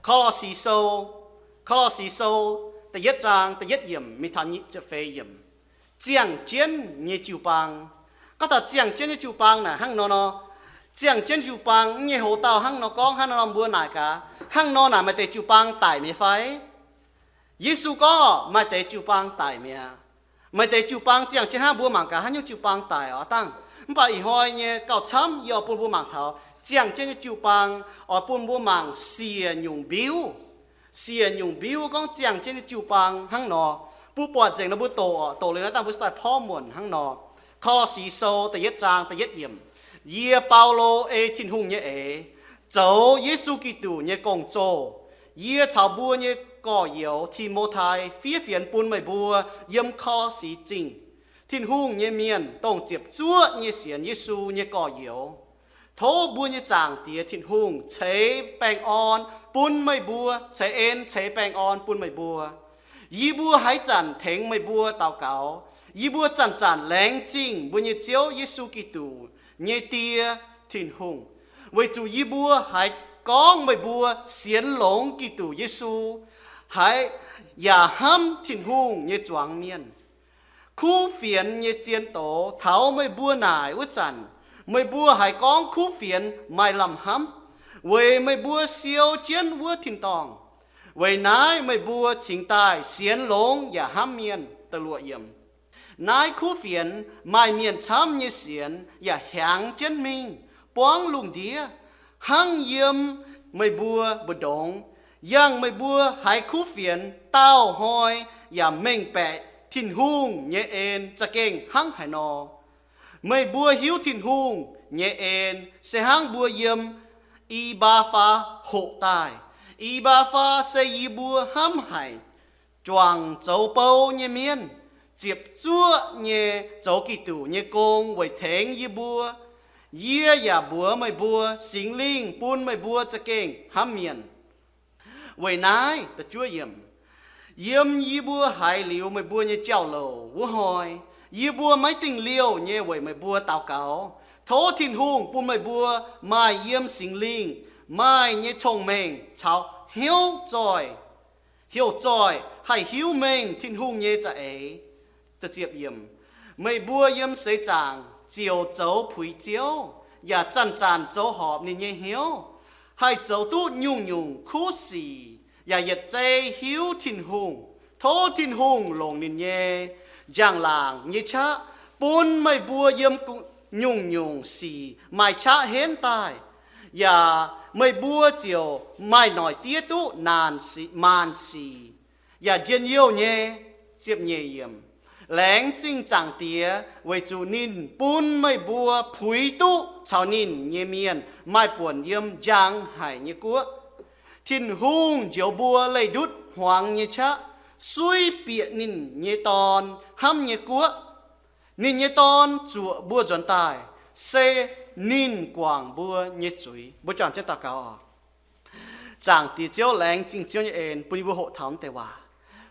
Ko^lo^si Sou, Ko^lo^si Sou da'yietv zaang da'yietv yiemc mingh taux nyic ziepc feix yiemc. Ziangh jienv nyei jiu-baang. Gorngv taux ziangh jienv nyei jiu-baang naaic hnangv nor nor, ziangh jienv jiu-baang nyei hoc-dauh hnangv nor gorngv, hnangv nor nor mbuo naaic gaax, hnangv nor naaic maaih deix jiu-baang daic mi'aqv fai? Yesu gorngv maaih deix jiu-baang daic mi'aqv. Maaih deix jiu-baang ziangh jienv hnangv, mbuo mangc gaax haaix nyungc jiu-baang daic oc dangh. Mv baac ih hnoi nyei gauh camv yie oix bun mbuo mangc taux ziangh jienv nyei jiu-baang, oix bun mbuo mangc siec nyungc mbiuv. Siec nyungc mbiuv gorngv ziangh jienv nyei jiu-baang hnangv nor. Mbuo buatc nzengc nor mbuo doqc oc, doqc liuz naaiv dangh mbuo se daaih porv muonc hnangv nor. Ko^lo^si Sou da'yietv zaang da'yietv yiemc. Yie, Baulo, ei Tin-Hungh nyei eix, zoux Yesu Giduc nyei gong-zoh. Yie caux mbuo nyei gorx-youz, Ti^mo^tai, fiev fienx bun meih mbuo yiem Ko^lo^si Zingh, Tin-Hungh nyei mienh, dongh ziepc zuoqv nyei sienx Yesu nyei gorx-youz. Tov mbuo nyei Zaangc Diex Tin-Hungh ceix baengh orn bun meih mbuo, ceix en ceix baengh orn bun meih mbuo. Yie mbuo haaix zanc tengx meih mbuo daux gaux, yie mbuo zanc-zanc laengz zingh mbuo nyei Ziouv Yesu Giduc nyei Die, Tin-Hungh, weic zuqc yie mbuo haiz gorngv meih mbuo sienx longx Giduc Yesu, haiz yaac hnamv Tin-Hungh nyei zuangx mienh. Kuv fienx nyei zien doz taux meih mbuo naaic wuov zanc, meih mbuo haiz gorngv kuv fienx maaih lamh hnamv, weic meih mbuo siou jienv wuov tin-dorngh. Weic naaiv meih mbuo cingx daaih sienx longx yaac hnamv mienh. Naaiv kuv fienx maaih mienh camv nyei sienx yaac hiaangx jienv mingh buangv lungh ndiev, hnangv yiem meih mbuo mbu'ndongx. Yangh meih mbuo haiz kuv fienx daauh hnoi yaac mengh baeqc Tin-Hungh nyei en za'gengh hnangv haaix nor. Meih mbuo hiuv Tin-Hungh nyei en se hnangv mbuo yiem E^mbaa^faa hoqc daaih. E^mbaa^faa se yie mbuo hnamv haic, juangc zoux bou nyei mienh, ziepc zuoqv nyei zoux Giduc nyei gong weic tengx yie mbuo. Yie yaac mbuox meih mbuo, Singx Lingh bun meih mbuo za'gengh hnamv mienh. Weic naaiv, yiem yie mbuo haiz liuz meih mbuo nyei jauv-louc wuov hnoi, yie mbuo maiv dingh liouh nyei weic meih mbuo daux gaux. Tov Tin-Hungh bun meih mbuo maaih yiem Singx Lingh maaih nyei cong-mengh caux hnyouv zoih, heuc zoih haih hiuv mengh Tin-Hungh nyei za'eix. Meih mbuo yiem seix zaangc ziouc zoux puix ziouv, yaac zanc-zanc zoux horpc ninh nyei hnyouv, haih zoux duqv nyungc-nyungc kuv sic, yaac yietc zei hiuv Tin-Hungh. Tov Tin-Hungh longc ninh nyei njang-laangc nyei qaqv bun meih mbuo yiem nyungc-nyungc sic maaih qaqv henv daaih, yaac meih mbuo ziouc maaih noic diev duqv naanc sic, maanc sic, yaac njien-youh nyei. Ziepc nyeic yiemc. Laengz zingh Zaangc Diex weic zuqc ninh bun meih mbuo puix duqv caux ninh nyei mienh maaih buonc yiem njang haic nyei guoqv. Tin-Hungh njoux mbuo leih ndutv hmuangx nyei qaqv, suiv bieqc ninh nyei Dorn hnamv nyei guoqv. Ninh nyei Dorn zuoqc mbuo nzuonx daaih, se ninh guangc mbuo nyei zuiz. Mbuo juangc jienv daux gaux oc. Zaangc Diex Ziouv, laengz zingh Ziouv nyei en bun yie mbuo hoqc taux mv deix waac,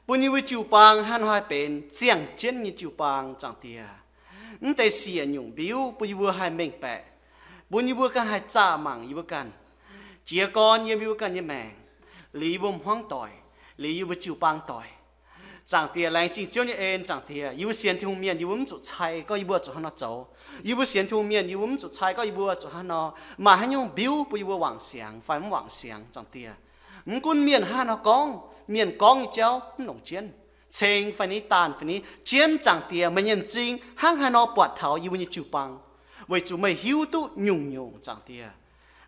bun yie mbuo jiu-baang hnangv nor haih benx ziangh jienv nyei jiu-baang. Zaangc Diex, mv deix siec nyungc mbiuv bun yie mbuo haih mengh baeqc, bun yie mbuo ganh haih zaah mangc yie mbuo ganh jiez gorn yiem yie mbuo ganh nyei maengc, liuz yie mbuo hmuangv doic, liuz yie mbuo jiu-baang doic. Zaangc Diex, laengz zingh Ziouv nyei en. Zaangc Diex, yie mbuo sienx Tin-Hungh mienh yie mbuo mv zuqc cai gorngv yie mbuo zuqc hnangv nor zoux. Yie mbuo sienx Tin-Hungh mienh yie mbuo mv zuqc cai gorngv yie mbuo zuqc hnangv nor, maaih haaix nyungc mbiuv bun yie mbuo wangc siangx fai mv wangc siangx. Zaangc Diex, mv gunv mienh hnangv haaix nor gorngv, mienh gorngv nyei jauv mv longc jienv, ceng fai ni, daanh fai ni, jienv Zaangc Diex meih nyei m'zing hnangv haaix nor buatc taux yie mbuo nyei jiu-baang, weic zuqc meih hiuv duqv nyungc-nyungc. Zaangc Diex,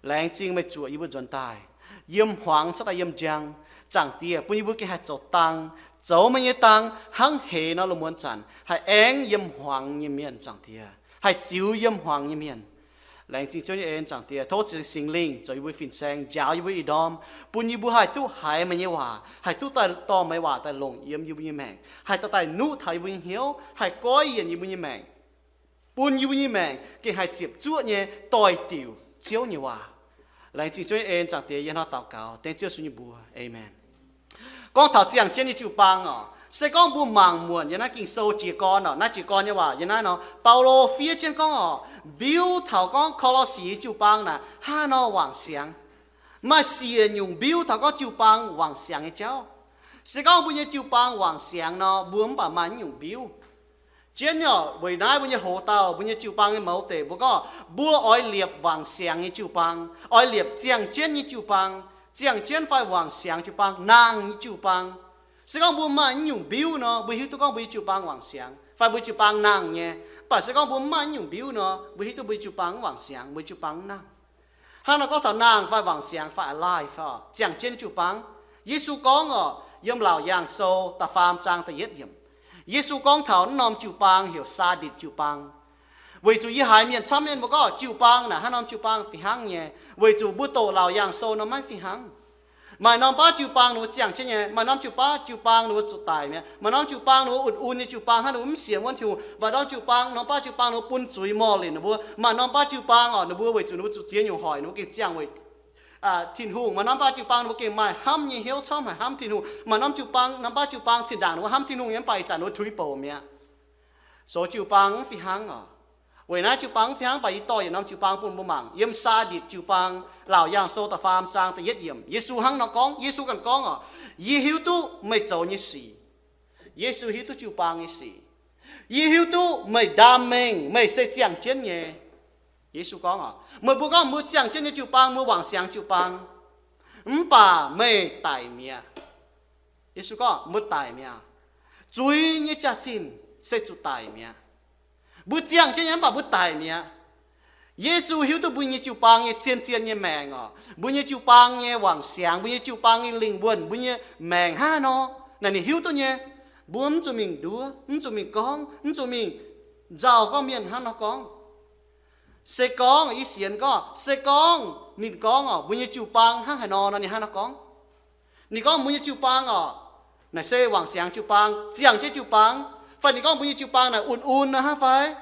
laengz zingh meih zuoqc yie mbuo nzuonx daaih, yiem hmuangx cuotv daaih yiem njang. Zaangc Diex, bun yie mbuo gengh haih zoux dang, zoux meih nyei dang hnangv heix nor lungh muonz zanc haih aengv yiem hmuangx nyei mienh. Zaangc Diex, haih ziux yiem hmuangx nyei mienh. Laengz zingh Ziouv nyei en. Zaangc Diex, tov Singx Lingh zoux yie mbuo fin-saeng, njaaux yie mbuo ih ndorm, bun yie mbuo haih duqv haiz meih nyei waac, haih duqv daaih dorh meih waac daaih longc yiem yie mbuo nyei maengc, haih dorh daaih nuqv taux yie mbuo nyei hnyouv, haih goiv yienc yie mbuo nyei maengc, bun yie mbuo nyei maengc gengh haih ziepc zuoqv nyei doix-diuc Ziouv nyei waac. Laengz zingh Ziouv nyei en. Zaangc Diex, yie hnangv nor daux gaux dengv Ziouv Yesu nyei mbuox. Aamen. Gorngv taux ziangh jienv nyei jiu-baang oc, se gorngv mbuo mangc muonc yiem naaiv Ging-Sou jiez gorn oc, naaiv jiez gorn nyei waac yiem naaiv nor, Baulo fiev jienv gorngv oc, mbiuv taux gorngv Ko^lo^si jiu-baang naaic hnangv haaix nor wangc siangx. Maaih siec nyungc mbiuv taux gorngv jiu-baang wangc siangx nyei jauv. Se gorngv mbuo nyei jiu-baang wangc siangx nor, mbuo mv baac maaih nyungc mbiuv. Jienv nyei, weic naaiv mbuo nyei hoz dauh, mbuo nyei jiu-baang nyei mouz deic, mbuo gorngv mbuo oix liepc wangc siangx nyei jiu-baang, oix liepc ziangh jienv nyei jiu-baang, ziangh jienv fai wangc siangx jiu-baang, nangh nyei jiu-baang. Se gorngv mbuo maaih nyungc mbiuv nor, mbuo hiuv duqv gorngv mbuo nyei jiu-baang wangc siangx fai mbuo jiu-baang nangh nyei. Mv baac se gorngv mbuo mv maaih nyungc mbiuv nor, mbuo hiuv duqv mbuo jiu-baang mv wangc siangx, mbuo jiu-baang mv nangh. Hnangv nor gorngv taux nangh fai wangc siangx fai alive, ziangh jienv jiu-baang. Yesu gorngv oc, yiem Laauc Yaangh Sou da'faam zaang da'yietv yiemc, Yesu gorngv taux naaiv norm jiu-baang heuc Saaditc jiu-baang. Weic zuqc yie haiz mienh camv mienh mbuo gorngv jiu-baang naaic hnangv norm jiu-baang fih hnangv nyei, weic zuqc mbuo doqc Laauc Yaangh Sou nor maiv fih hnangv. Maaih norm baav jiu-baang ninh mbuo ziangh jienv nyei, maaih norm jiu-baang, jiu-baang ninh mbuo zuqc daic mi'aqv. Maaih norm jiu-baang ninh mbuo un-un nyei jiu-baang hnangv, ninh mbuo mv sienx wuonv Tin-Hungh. Maaih norm jiu-baang norm baav jiu-baang ninh mbuo bun zuiz morh linc ninh mbuo. Maaih norm baav jiu-baang oc, ninh mbuo weic zuqc ninh mbuo zuqc ziex nyungc hoic ninh mbuo gengh ziangh weic Tin-Hungh. Maaih norm baav jiu-baang ninh mbuo gengh maaih hnamv nyei hnyouv camv haic hnamv Tin-Hungh. Maaih norm jiu-baang norm baav jiu-baang zinh ndaangc ninh mbuo hnamv Tin-Hungh nyei, mv baac ih zanc ninh mbuo tuix bouc mi'aqv. Zoux jiu-baang mv fih hnangv oc. Weic naaiv jiu-baang mv fih hnangv, mv baac yie dorh yietc norm jiu-baang bun mbuo mangc. Yiem Saaditc jiu-baang, Laauc Yaangh Sou da'faam zaang da'yietv yiemc, Yesu hnangv nor gorngv. Yesu ganh gorngv oc, Yie hiuv duqv meih zoux nyei sic. Yesu hiuv duqv jiu-baang nyei sic. Yie hiuv duqv meih ndaam mengh, meih se ziangh jienv nyei. Yesu gorngv oc, meih mbuo gorngv mbuo ziangh jienv nyei jiu-baang, mbuo wangc siangx jiu-baang, mv baac meih daic mi'aqv. Yesu gorngv, mbuo daic mi'aqv. Zuiz nyei jaax-zinh se zuqc daic mi'aqv. Mbuo ziangh jienv nyei mv baac mbuo daic mi'aqv. Yesu hiuv duqv mbuo nyei jiu-baang nyei zien-zien nyei maengc oc, mbuo nyei jiu-baang nyei wangc siangx, mbuo nyei jiu-baang nyei lingh wuonh, mbuo nyei maengc hnangv haaix nor. Naaic ninh hiuv duqv nyei. Mbuo mv zuqc mingh nduov, mv zuqc mingh gorngv, mv zuqc mingh nzauh gorngv mienh hnangv nor gorngv. Se gorngv yie sienx gorngv, se gorngv ninh gorngv oc, mbuo nyei jiu-baang hnangv haaix nor nor, ninh hnangv nor gorngv. Ninh gorngv mbuo nyei jiu-baang oc, naaic se wangc siangx jiu-baang, ziangh jienv jiu-baang. Fai ninh gorngv mbuo nyei jiu-baang naaic un-un nor hnangv fai?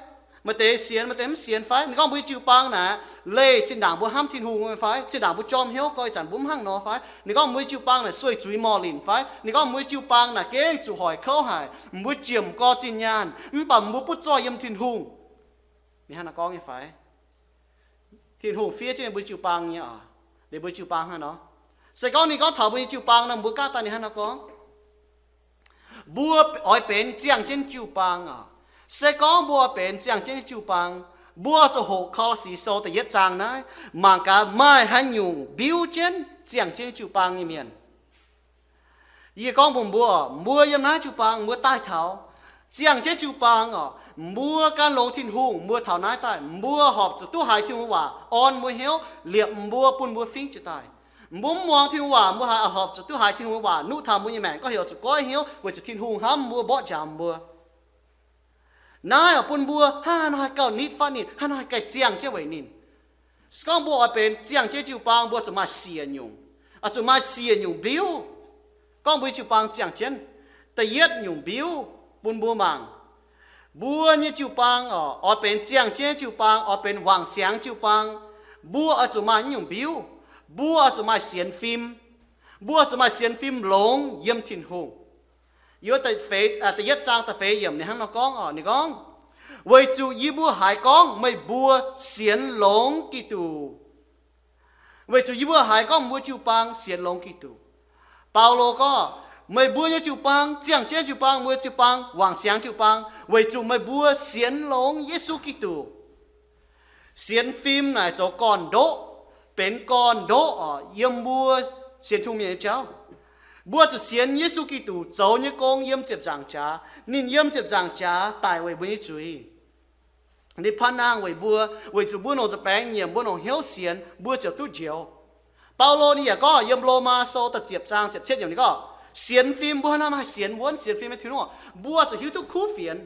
Maaih deix sienx, maaih deix mv sienx fai? Ninh gorngv mbuo nyei jiu-baang naaic leih zinh ndaangc mbuo hnamv Tin-Hungh fai? Zinh ndaangc mbuo jorm hnyouv gorx ih zanc mbuo mv hnangv nor fai? Ninh gorngv mbuo nyei jiu-baang naaic sueih zuiz morh linc fai? Ninh gorngv mbuo nyei jiu-baang naaic gengh zuqc hoic kouv haic, mbuo jiemc gorx zinh nyaanh, mv baac mbuo butv zoih yiem Tin-Hungh. Ninh hnangv naaic gorngv nyei fai? Tin-Hungh fiev jienv mbuo jiu-baang nyei oc. Liuz mbuo jiu-baang hnangv nor, se gorngv ninh gorngv taux mbuo nyei jiu-baang nor, mbuo gaav daaih ninh hnangv nor gorngv, mbuo oix benx ziangh jienv jiu-baang oc. Se gorngv mbuo oix benx ziangh jienv jiu-baang, mbuo zuqc hoqc Ko^lo^si Sou da'yietv zaang naaiv, mangc gaax maaih haaix nyungc mbiuv jienv ziangh jienv jiu-baang nyei mienh. Yie gorngv mbuox mbuo, mbuo yiem naaiv jiu-baang mbuo daaih taux ziangh jienv jiu-baang oc, mbuo gan longx Tin-Hungh, mbuo taux naaiv daaih, mbuo horpc zuqc duqv haiz Tin-Hungh waac orn mbuo hnyouv, liepc mbuo, bun mbuo fingv jiez daaih. Mbuo mv muangx Tin-Hungh waac, mbuo haiz horpc zuqc duqv haiz Tin-Hungh waac nuqv taux mbuo nyei maengc, gorngv heuc zuqc goiv hnyouv weic zuqc Tin-Hungh hnamv mbuo, mborqv njaaux mbuo. Naaiv oc, bun mbuo hnangv haaix nor haih gauh nitv fatv ninh, hnangv haaix nor haih gauh ziangh jienv weic ninh. Se gorngv mbuo oix benx ziangh jienv jiu-baang, mbuo zuqc maaih siec nyungc, oix zuqc maaih siec nyungc mbiuv. Gorngv mbuo nyei jiu-baang ziangh jienv, da'yietv nyungc mbiuv bun mbuo mangc. Mbuo nyei jiu-baang oc, oix benx ziangh jienv jiu-baang, oix benx wangc siangx jiu-baang, mbuo oix zuqc maaih nyungc mbiuv. Mbuo oix zuqc maaih sienx fim. Mbuo oix zuqc maaih sienx fim longx yiem Tin-Hungh. Yiem da'yietv zaang da'feix yiemc ninh hnangv nor gorngv oc, ninh gorngv, weic zuqc yie mbuo haiz gorngv meih mbuo sienx longx Giduc. Weic zuqc yie mbuo haiz gorngv mbuo jiu-baang sienx longx Giduc. Baulo gorngv, meih mbuo nyei jiu-baang, ziangh jienv jiu-baang, mbuo jiu-baang, wangc siangx jiu-baang, weic zuqc meih mbuo sienx longx Yesu Giduc. Sienx fim naaic zoux gorn-ndoqv, benx gorn-ndoqv oc, yiem mbuo sienx Tin-Hungh mienh nyei jauv. Mbuo zuqc sienx Yesu Giduc zoux nyei gong yiem ziepc nzaangc jaax. Ninh yiem ziepc nzaangc jaax daic weic mbuo nyei zuiz. Ninh paan nangh weic mbuo, weic zuqc mbuo longc nza'baengx nyiemc, mbuo longc hnyouv sienx, mbuo ziouc duqv njoux. Baulo ninh yaac gorngv yiem Lomaa Sou da'ziepc zaang ziepc cietv yiemc ninh gorngv, sienx fim mbuo hnangv haaix sienx wuonv, sienx fim nyei Tin-Hungh oc, mbuo zuqc hiuv duqv kuv fienx.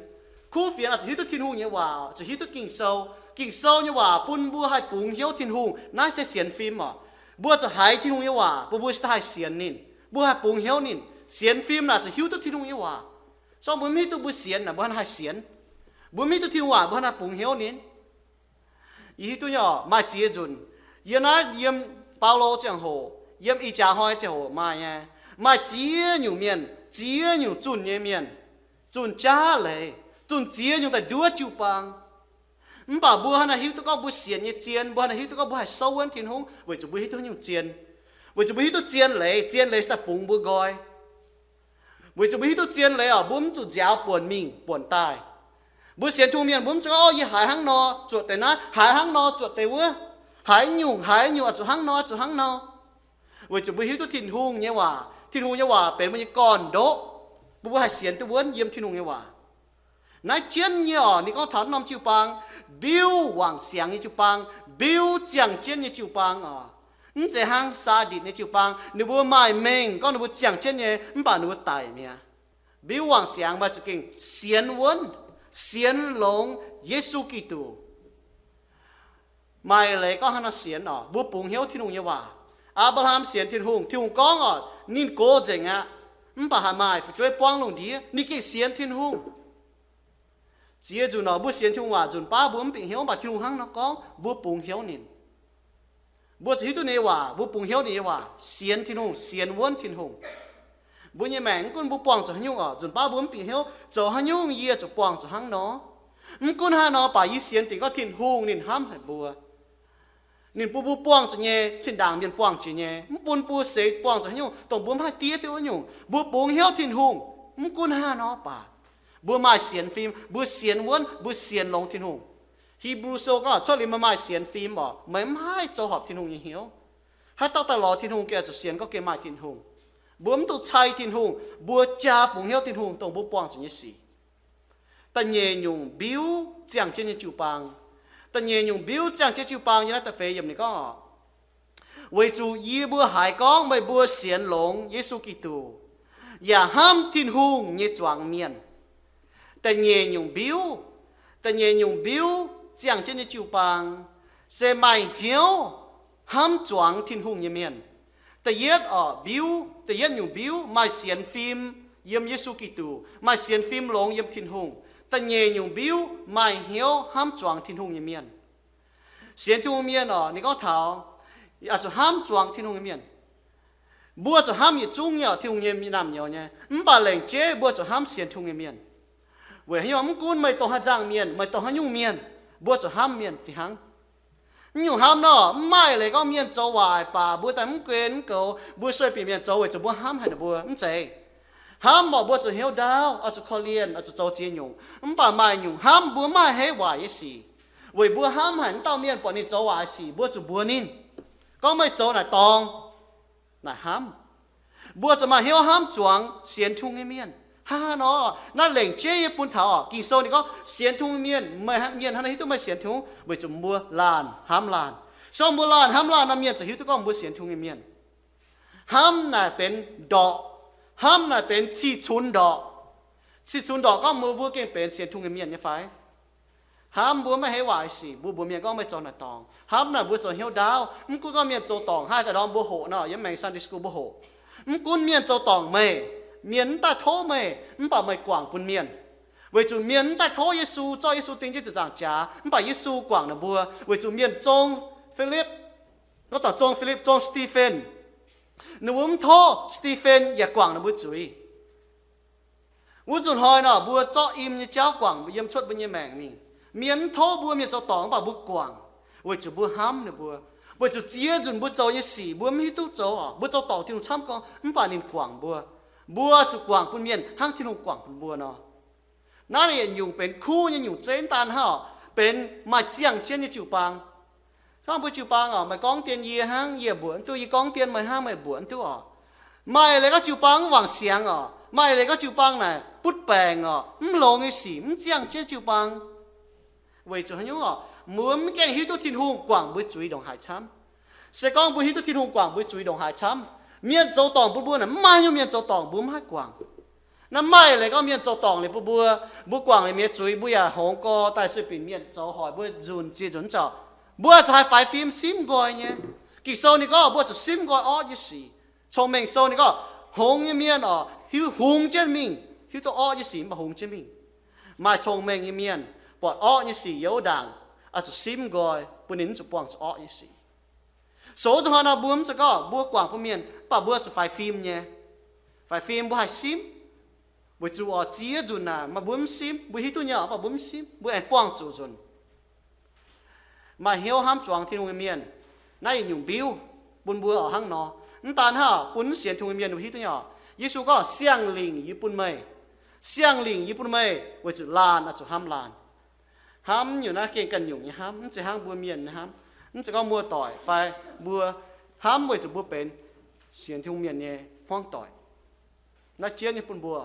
Kuv fienx oix zuqc hiuv duqv Tin-Hungh nyei waac, zuqc hiuv duqv Ging-Sou. Ging-Sou nyei waac bun mbuo haih bungx hnyouv Tin-Hungh, naaiv se sienx fim oc. Mbuo zuqc haiz Tin-Hungh nyei waac bun mbuo cingx daaih haih sienx ninh, mbuo haih bungx hnyouv ninh. Sienx fim naaic zuqc hiuv duqv Tin-Hungh nyei waac. Se gorngv mbuo mv hiuv duqv mbuo sienx naaic, mbuo hnangv haaix sienx? Mbuo mv hiuv duqv Tin-Hungh waac, mbuo hnangv haaix bungx hnyouv ninh? Yie hiuv duqv nyei oc, maaih ziex nzunc, yiem naaiv, yiem Baulo ziangh hoc, yiem ih jaax hnoi ziangh hoc maaih nyei, maaih ziex nyungc mienh, ziex nyungc zunh nyei mienh, zunh jaav leiz, zunh ziex nyungc daaih nduov jiu-baang. Mv baac mbuo hnangv naaic hiuv duqv gorngv mbuo sienx nyei zien, mbuo hnangv naaic hiuv duqv gorngv mbuo haih souv wuonv Tin-Hungh weic zuqc mbuo hiuv duqv nyungc zien. Weic zuqc mbuo hiuv duqv zien leiz, zien leiz se daaih bungx mbuo nqoi. Weic zuqc mbuo hiuv duqv zien leiz oc, mbuo mv zuqc nziaaux buonc mingh buonc daaih. Mbuo sienx Tin-Hungh mienh, mbuo mv zuqc, Ov, yie haiz hnangv nor zuotc deix naaiv, haiz hnangv nor zuotc deix wuov, haiz nyungc, haiz nyungc, oix zuqc hnangv nor, zuqc hnangv nor. Weic zuqc mbuo hiuv duqv Tin-Hungh nyei waac, Tin-Hungh nyei waac benx mbuo nyei gorn-ndoqv, bun mbuo haih sienx duqv wuonv yiem Tin-Hungh nyei waac. Naaiv jienv nyei oc, ninh gorngv taux norm jiu-baang, mbiuv wangc siangx nyei jiu-baang, mbiuv ziangh jienv nyei jiu-baang oc. Mv zeiz hnangv Saaditc nyei jiu-baang, ninh mbuo maaih mengh gorngv ninh mbuo ziangh jienv nyei, mv baac ninh mbuo daic mi'aqv. Mbiuv wangc siangx maaih zuqc gengh sienx wuonv, sienx longx Yesu Giduc. Maaih leiz gorngv hnangv nor sienx oc, mbuo bungx hnyouv Tin-Hungh nyei waac. Apc^laa^ham sienx Tin-Hungh, Tin-Hungh gorngv oc, ninh gox nzengc aqv, mv baac haih maaih fu'jueiv buangv lungh ndiev. Ninh gengh sienx Tin-Hungh. Ziex nzunc oc, mbuo sienx Tin-Hungh waac nzunc baav mbuo mv bingx hnyouv, mv baac Tin-Hungh hnangv nor gorngv, mbuo bungx hnyouv ninh. Mbuo zuqc hiuv duqv ninh nyei waac, mbuo bungx hnyouv ninh nyei waac, sienx Tin-Hungh, sienx wuonv Tin-Hungh. Mbuo nyei maengc mv gunv mbuo buangh zuqc haaix nyungc oc, nzunc baav mbuo mv bingx hnyouv, zoux haaix nyungc yie zuqc buangh zuqc hnangv nor. Mv gunv haaix nor baac yie sienx dingc gorngv Tin-Hungh ninh hnamv haic mbuo. Ninh bun mbuo buangh zuqc nyei, zinh ndaangc mienh buangh jiex nyei, mv bun mbuo seix buangh zuqc haaix nyungc dongh mbuo mv haih diev duqv wuov nyungc. Mbuo bungx hnyouv Tin-Hungh, mv gunv haaix nor baac. Mbuo maaih sienx fim, mbuo sienx wuonv, mbuo sienx longx Tin-Hungh. Hipv^lu Sou gorngv cuotv liuz meih maaih sienx fim oc, meih mv haih zoux horpc Tin-Hungh nyei hnyouv. Haaix dauh daaih lorz Tin-Hungh gengh zuqc sienx gorngv gengh maaih Tin-Hungh. Mbuo mv duqv cai Tin-Hungh, mbuo jaa bungx hnyouv Tin-Hungh dongh mbuo buangh zuqc nyei sic. Da'nyeic nyungc mbiuv ziangh jienv nyei jiu-baang. Da'nyeic nyungc mbiuv ziangh jienv jiu-baang nyei naaiv da'feix yiemc ninh gorngv oc, weic zuqc yie mbuo haiz gorngv meih mbuo sienx longx Yesu Giduc, yaac hnamv Tin-Hungh nyei zuangx mienh. Da'nyeic nyungc mbiuv, da'nyeic nyungc mbiuv ziangh jienv nyei jiu-baang se maaih hnyouv hnamv zuangx Tin-Hungh nyei mienh. Da'yietv oc, mbiuv, da'yietv nyungc mbiuv maaih sienx fim yiem Yesu Giduc, maaih sienx fim longx yiem Tin-Hungh. Da'nyeic nyungc mbiuv maaih hnyouv hnamv zuangx Tin-Hungh nyei mienh. Sienx Tin-Hungh mienh oc, ninh gorngv taux, oix zuqc hnamv zuangx Tin-Hungh nyei mienh. Mbuo zuqc hnamv yietc zungv nyei oc, Tin-Hungh nyei naamh nyouz nyei. Mv baac lengc jeiv mbuo zuqc hnamv sienx Tin-Hungh nyei mienh. Weic haaix nyungc? Mv gunv meih dongh haaix nzangc mienh, meih dongh haaix nyungc mienh, mbuo zuqc hnamv mienh fih hnangv. Mv nyungc hnamv nor, mv maaih leiz gorngv mienh zoux waaic baac mbuo daaih mv guen mv goux, mbuo sueih bieqc mienh zoux weic zuqc mbuo hnamv haic ninh mbuo. Mv zeiz. Hnamv oc, mbuo zuqc hnyouv ndaauv, oix zuqc korv-lienh, oix zuqc zoux ziex nyungc. Mv baac maaih nyungc hnamv mbuo mv maaih heiv waaic nyei sic, weic mbuo hnamv haic wuov dauh mienh, buatc ninh zoux waaic nyei sic mbuo zuqc mbuox ninh gorngv meih zoux naaic dorngx, naaic hnamv. Mbuo zuqc maaih hnyouv hnamv zuangx sienx Tin-Hungh nyei mienh. Hnangv haaix nor? Naaiv lengc jeiv yie bun taux oc, Ging-Sou ninh gorngv sienx Tin-Hungh nyei mienh, meih mienh hnangv naaiv hiuv duqv meih sienx Tin-Hungh weic zuqc mbuo laanh hnamv laanh. Se gorngv mbuo laanh hnamv laanh nor, mienh zuqc hiuv duqv gorngv mbuo sienx Tin-Hungh nyei mienh. Hnamv naaic benx ndorqc. Hnamv naaic benx cih cunx ndorqc. Cih cunx ndorqc gorngv mbuo, mbuo gengh benx sienx Tin-Hungh nyei mienh nyei fai? Hnamv mbuo maiv heiv waaic sic, mbuo mbuox mienh gorngv meih zoux naaic dorngx. Hnamv naaic mbuo zoux hnyouv ndaauv. Mv gunv gorngv mienh zoux dorngc haaix, daaih ndorm mbuo hoqc nor, yiem maengx Sunday school mbuo hoqc. Mv gunv mienh zoux dorngc meih, mienh mv daaih tov meih, mv baac meih guangc bun mienh. Weic zuqc mienh mv daaih tov Yesu, zorqv Yesu ding jienv ziepc nzaangc jaax, mv baac Yesu guangc ninh mbuo. Weic zuqc mienh zong Filipv, gorngv dangc zong Filipv, zong Stifen. Ninh mbuo mv tov, Stifen yaac guangc ninh mbuo zuiz. Wuov nzunc hnoi nor, mbuo zorqv im nyei jauv guangc yiem cuotv mbuo nyei maengc mingh. Mienh mv tov mbuo, mienh zoux dorngc mv baac mbuo guangc, weic zuqc mbuo hnamv ninh mbuo. Weic zuqc ziex nzunc mbuo zoux nyei sic mbuo mv hiuv duqv zoux oc, mbuo zoux dorngc Tin-Hungh camv gorngv, mv baac ninh guangc mbuo. Mbuo zuqc guangc bun mienh hnangv Tin-Hungh guangc bun mbuo nor. Naaiv yietc nyungc benx kuv nyei nyungc zeiv, mv daan hnangv oc, benx maaih ziangh jienv nyei jiu-baang. Gorngv mbuo jiu-baang oc, meih gorngv dien yie hnangv, yie mbuox duqv, yie gorngv dien meih hnangv, meih mbuox duqv oc. Maaih leiz gorngv jiu-baang mv wangc siangx oc. Maaih leiz gorngv jiu-baang naaic butv baengc oc, mv longx nyei sic, mv ziangh jienv jiu-baang. Weic zuqc haaix nyungc oc? Mbuo mv gaengh hiuv duqv Tin-Hungh guangc mbuo zuiz ndongc haaix camv. Se gorngv mbuo hiuv duqv Tin-Hungh guangc mbuo zuiz ndongc haaix camv, mienh zoux dorngc bun mbuo naaic, mv maaih haaix nyungc mienh zoux dorngc mbuo mv haih guangc. Naaiv maaih leiz gorngv mienh zoux dorngc liuz bun mbuo, mbuo guangc liuz mienh zuiz, mbuo yaac hongx gorx daaih sueih binc mienh zoux hoic mbuo nzunc ziex nzunc zaux. Mbuo zuqc haih faix fim simv nqoi nyei. Ging-Sou ninh gorngv mbuo zuqc simv nqoi orqv nyei sic. Cong-Mengh Sou ninh gorngv, hngongx nyei mienh oc, hiuv hungx jienv mingh, hiuv duqv orqv nyei sic mv baac hungx jienv mingh. Maaih cong-mengh nyei mienh buatc orqv nyei sic yiem wuov ndaangc, oix zuqc simv nqoi bun ninh mv zuqc buangh zuqc orqv nyei sic. Sou zuqc hnoi nor mbuo mv zeiz gorngv mbuo guangc bun mienh, mv baac mbuo zuqc faix fim nyei. Faix fim mbuo haih simv. Weic zuqc oc, ziex nzunc naaic maaih mbuo mv simv, mbuo hiuv duqv nyei oc, mv baac mbuo mv simv, mbuo aengx buangh zuqc nzunc. Maaih hnyouv hnamv zuangx Tin-Hungh nyei mienh, naaiv yietc nyungc mbiuv bun mbuo oc hnangv nor. Mv daan hnangv, bun mv sienx Tin-Hungh mienh mbuo hiuv duqv nyei oc. Yesu gorngv, Siang-Lingc yie bun meih. Siang-Lingc yie bun meih weic zuqc laanh oix zuqc hnamv laanh. Hnamv nyungc naaiv gengh ganh nyungc nyei hnamv, mv zeiz hnangv mbuo mienh nyei hnamv. Mv zeiz gorngv muoz-doic fai mbuo hnamv weic zuqc mbuo benx sienx Tin-Hungh mienh nyei hmuangv doic. Naaiv jienv nyei bun mbuo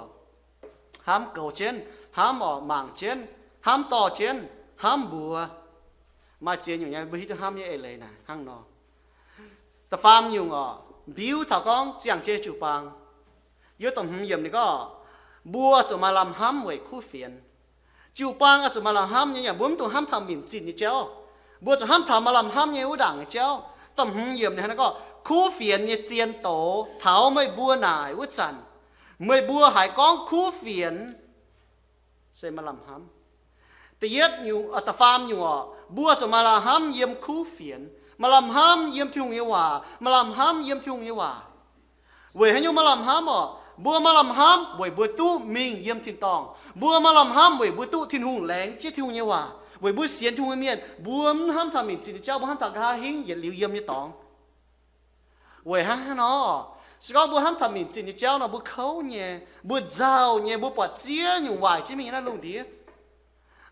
hnamv goux jienv, hnamv oc mangc jienv, hnamv dorh jienv, hnamv mbuox. Maaih ziex nyungc nyei mbuo hiuv duqv hnamv nyei eix leiz naaic hnangv nor. Da'faam nyungc oc, mbiuv taux gorngv ziangh jienv jiu-baang. Yiem da'hmz yiemc ninh gorngv, mbuo zuqc maaih lamh hnamv weic kuv fienx. Jiu-baang oix zuqc maaih lamh hnamv nyei, yaac mbuo mv dungx hnamv taux minc zinh nyei jauv. Mbuo zuqc hnamv taux maaih lamh hnamv nyei wuov ndaangc nyei jauv. Da'hmz yiemc ninh hnangv naaiv gorngv, kuv fienx nyei zien doz taux meih mbuo naaic wuov zanc, meih mbuo haiz gorngv kuv fienx se maaih lamh hnamv. Da'yietv nyungc, da'faam nyungc oc, mbuo zuqc maaih lamh hnamv yiem kuv fienx, maaih lamh hnamv yiem Tin-Hungh nyei waac, maaih lamh hnamv yiem Tin-Hungh nyei waac. Weic haaix nyungc maaih lamh hnamv oc? Mbuo maaih lamh hnamv weic mbuo duqv mingh yiem tin-dorngh. Mbuo maaih lamh hnamv weic mbuo duqv Tin-Hungh laengz jienv Tin-Hungh nyei waac. Weic mbuo sienx Tin-Hungh nyei mienh, mbuo mv hnamv taux minc zinh nyei jauv, mbuo hnamv taux nqa'haav hingv yietc liuz yiem nyei dorngx. Weic hnangv haaix nor? Se gorngv mbuo hnamv taux minc zinh nyei jauv nor, mbuo kouv nyei, mbuo nzauh nyei, mbuo buatc ziex nyungc waaic jienv mingh nyei naaiv lungh ndiev.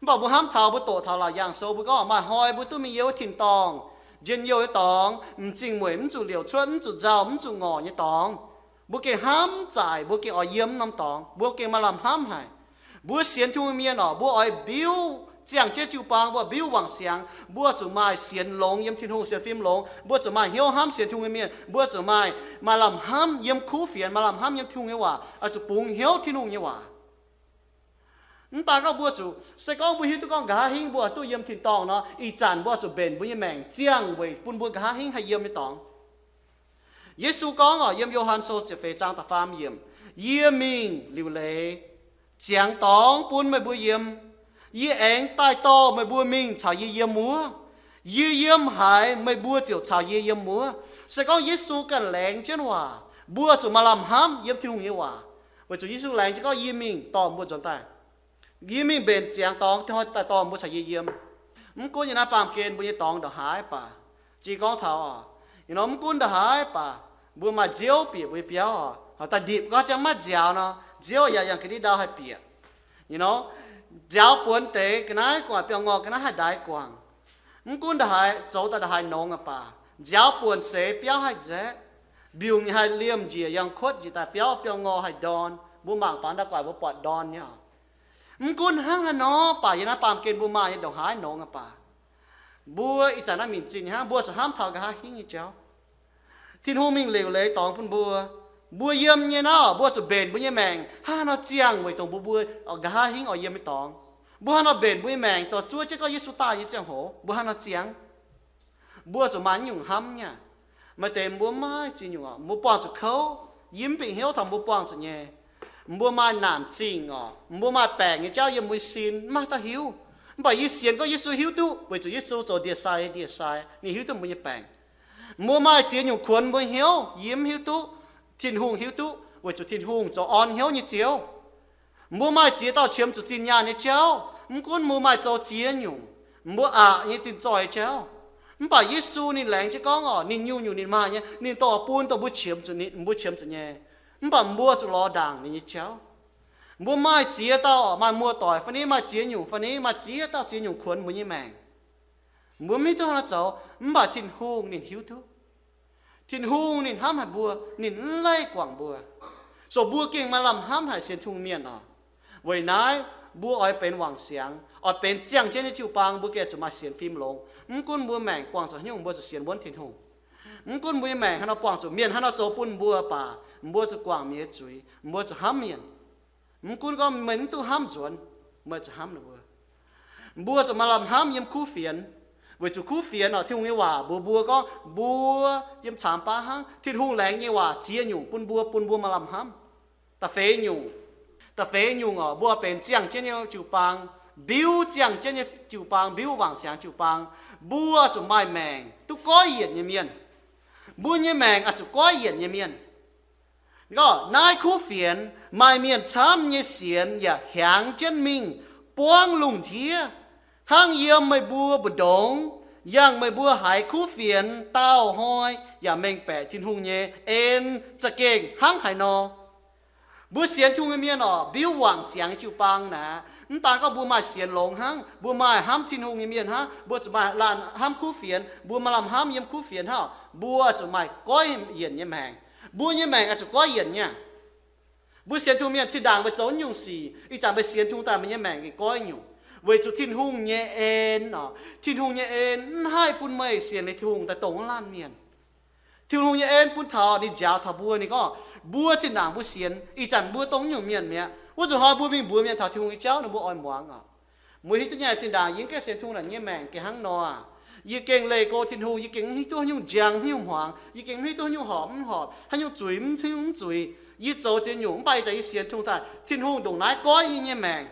Mv baac mbuo hnamv taux mbuo doqc taux Laauc Yaangh Sou, mbuo gorngv maaih hnoi mbuo duqv mingh yiem wuov tin-dorngh, njien-youh nyei dorngx, m'zing mueic mv zuqc liouc cuotv, mv zuqc nzauh, mv zuqc ngorc nyei dorngx. Mbuo gengh hnamv zaaic, mbuo gengh oix yiem norm dorngx, mbuo gengh maaih lamh hnamv haic. Mbuo sienx Tin-Hungh mienh oc, mbuo oix mbiuv ziangh jienv jiu-baang, mbuo mbiuv wangc siangx, mbuo zuqc maaih sienx longx yiem Tin-Hungh, sienx fim longx, mbuo zuqc maaih hnyouv hnamv sienx Tin-Hungh nyei mienh, mbuo zuqc maaih, maaih lamh hnamv yiem kuv fienx, maaih lamh hnamv yiem Tin-Hungh nyei waac, oix zuqc bungx hnyouv Tin-Hungh nyei waac. Mv daan gorngv mbuo zuqc, se gorngv mbuo hiuv duqv gorngv nqa'haav hingv mbuo duqv yiem tin-dorngh nor, ih zanc mbuo zuqc mbenc mbuo nyei maengc ziangh weic bun mbuo nqa'haav hingv haih yiem nyei dorngx. Yesu gorngv oc, yiem Yo^han Sou ziepc feix zaang da'faam yiemc, Yie mingh liuc leiz ziangx dorngx bun meih mbuo yiem. Yie aengx daaih dorh meih mbuo mingh caux yie yiem wuov. Yie yiem haaix, meih mbuo ziouc caux yie yiem wuov. Se gorngv Yesu ganh laengz jienv waac, mbuo zuqc maaih lamh hnamv yiem Tin-Hungh nyei waac, weic zuqc Yesu laengz jienv gorngv, Yie mingh dorh mbuo nzuonx daaih. Yie mingh mbenc ziangx dorngx daaih dorh mbuo caux yie yiem. Mv gunv yiem naaiv baamh gen mbuo nyei dorngx ndongc haaix baac, jiex gorngv taux oc, you know, mv gunv ndongc haaix baac, mbuo maaih nziouv bieqc mbuo nyei biauv oc, daaih ndipc gorngv ziangh maiv nziaaux nor, nziouv yaac yangh ga'ndiev ndau haih bieqc. You know, nziaaux buonc deix ga'naaiv guangc, biauv-ngorh ga'naaiv haih ndaix guangc. Mv gunv ndongc haaix, zoux daaih ndongc haaix nongx aqv baac, nziaaux buonc seix biauv haih nzaeqv, mbiungc haih liemh njiec yangh kuotv njiec daaih biauv, biauv-ngorh haih ndorn. Mbuo mangc faaux ndau-guaaic mbuo buatc ndorn nyei oc. Mv gunv hnangv haaix nor baac, yiem naaiv baamh gen mbuo maaih nyei ndongc haaix nongx aqv baac, mbuo ih zanc naaiv minc zinh hnangv, mbuo zuqc hnamv taux nqa'haav hingv nyei jauv. Tin-Hungh mingh liuc leiz dorngx bun mbuo. Mbuo yiem nyei naaiv, mbuo zuqc mbenc mbuo nyei maengc hnangv haaix nor ziangh weic dongh mbuo, mbuo nqa'haav hingv oix yiem nyei dorngx. Mbuo hnangv haaix nor mbenc mbuo nyei maengc dorh zuov jienv gorngv Yesu daaih nyei ziangh hoc, mbuo hnangv haaix nor ziangh. Mbuo zuqc maaih nyungc hnamv nyei. Maaih deix mbuo maaih ziex nyungc oc, mbuo buangh zuqc kouv, yie mv bieqc hnyouv taux mbuo buangh zuqc nyei. Mbuo maaih naanc zingh oc, mbuo maaih baengc nyei jauv yiem mbuo nyei sin, mv maaih dauh hiuv. Mv baac yie sienx gorngv Yesu hiuv duqv, weic zuqc Yesu zoux ndie-sai, ndie-sai, ninh hiuv duqv mbuo nyei baengc. Mbuo maaih ziex nyungc kuonx mbuo hnyouv, yie mv hiuv duqv, Tin-Hungh hiuv duqv, weic zuqc Tin-Hungh zoux orn hnyouv nyei Ziouv. Mbuo maaih ziex dauh qiemx zuqc zinh nyaanh nyei jauv, mv gunv mbuo maaih zoux ziex nyungc, mbuo aqc nyei zinh zoih jauv. Mv baac Yesu ninh laengz jienv gorngv oc, ninh nyungc-nyungc ninh maaih nyei, ninh dongh bun dongh mbuo qiemx zuqc, ninh, mbuo qiemx zuqc nyei. Mv baac mbuo zuqc lorz ndaangc ninh nyei jauv. Mbuo maaih ziex dauh oc, maaih muoz-doic fai ni, maaih ziex nyungc fai ni, maaih ziex dauh ziex nyungc kuonx mbuo nyei maengc. Mbuo mv hiuv duqv hnangv haaix nor zoux, mv baac Tin-Hungh ninh hiuv duqv. Tin-Hungh ninh hnamv haic mbuo, ninh mv leih guangc mbuo. So mbuo gengh maaih lamh hnamv haic sienx Tin-Hungh mienh oc. Weic naaiv mbuo oix benx wangc siangx, oix benx ziangh jienv nyei jiu-baang, mbuo gengh zuqc maaih sienx fim longx. Mv gunv mbuo maengc buangh zuqc haaix nyungc, mbuo zuqc sienx wuonv Tin-Hungh. Mv gunv mbuo nyei maengc haaix nor buangh zuqc, mienh haaix nor zoux bun mbuo baac, mbuo zuqc guangc mienh nyei zuiz, mbuo zuqc hnamv mienh. Mv gunv gorngv meih mv duqv hnamv nzuonx, meih zuqc hnamv ninh mbuo. Mbuo zuqc maaih lamh hnamv yiem kuv fienx, weic zuqc kuv fienx oc, Tin-Hungh nyei waac mbuox mbuo gorngv mbuo yiem caamx baav hnangv, Tin-Hungh laengz nyei waac ziex nyungc bun mbuo, bun mbuo maaih lamh hnamv. Da'feix nyungc, da'feix nyungc oc, mbuo benx ziangh jienv nyei jiu-baang, mbiuv ziangh jienv nyei jiu-baang, mbiuv wangc siangx jiu-baang, mbuo zuqc maaih maengc duqv goiv yienc nyei mienh. Mbuo nyei maengc oix zuqc goiv yienc nyei mienh. Gorngv naaiv kuv fienx maaih mienh camv nyei sienx yaac hiaangx jienv mingh buangv lungh ndiev, hnangv yiem meih mbuo mbu'ndongx Yangh meih mbuo haiz kuv fienx, daauh hnoi yaac mengh baeqc Tin-Hungh nyei en za'gengh hnangv haaix nor. Mbuo sienx Tin-Hungh nyei mienh orqc, mbiuv wangc siangx nyei jiu-baang naaic, mv daan gorngv mbuo maaih sienx longx hnangv, mbuo maaih hnamv Tin-Hungh nyei mienh hnangv, mbuo zuqc maaih laanh hnamv kuv fienx, mbuo maaih lamh hnamv yiem kuv fienx hnangv, mbuo zuqc maaih goiv yienc nyei maengc. Mbuo nyei maengc oix zuqc goiv yienc nyei. Mbuo sienx Tin-Hungh mienh zinh ndaangc meih zoux nyungc sic, ih zanc meih sienx Tin-Hungh daaih meih nyei maengc gengh goiv nyungc, weic zuqc Tin-Hungh nyei en orqc. Tin-Hungh nyei en mv haih bun meih sienx liuz Tin-Hungh daaih dongh wuov laanh mienh. Tin-Hungh nyei en bun taux ninh njaaux taux mbuo, ninh gorngv, mbuo zinh ndaangc mbuo sienx, ih zanc mbuo dongh nyungc mienh mi'aqv. Wuov nzunc hnoi mbuo mingh mbuox mienh taux Tin-Hungh nyei jauv, ninh mbuo oix muangx orqc. Mbuo hiuv duqv nyei zinh ndaangc yie mv gaengh sienx Tin-Hungh naaic, nyei maengc gengh hnangv nor aac. Yie gengh leih go Tin-Hungh, yie gengh mv hiuv duqv haaix nyungc njang, haaix nyungc hmuangx, yie gengh mv hiuv duqv haaix nyungc horpc mv horpc, haaix nyungc zuiz mv, haaix nyungc mv zuiz. Yie zoux ziex nyungc, mv baac ih zanc yie sienx Tin-Hungh daaih, Tin-Hungh ndongc naaiv goiv yie nyei maengc.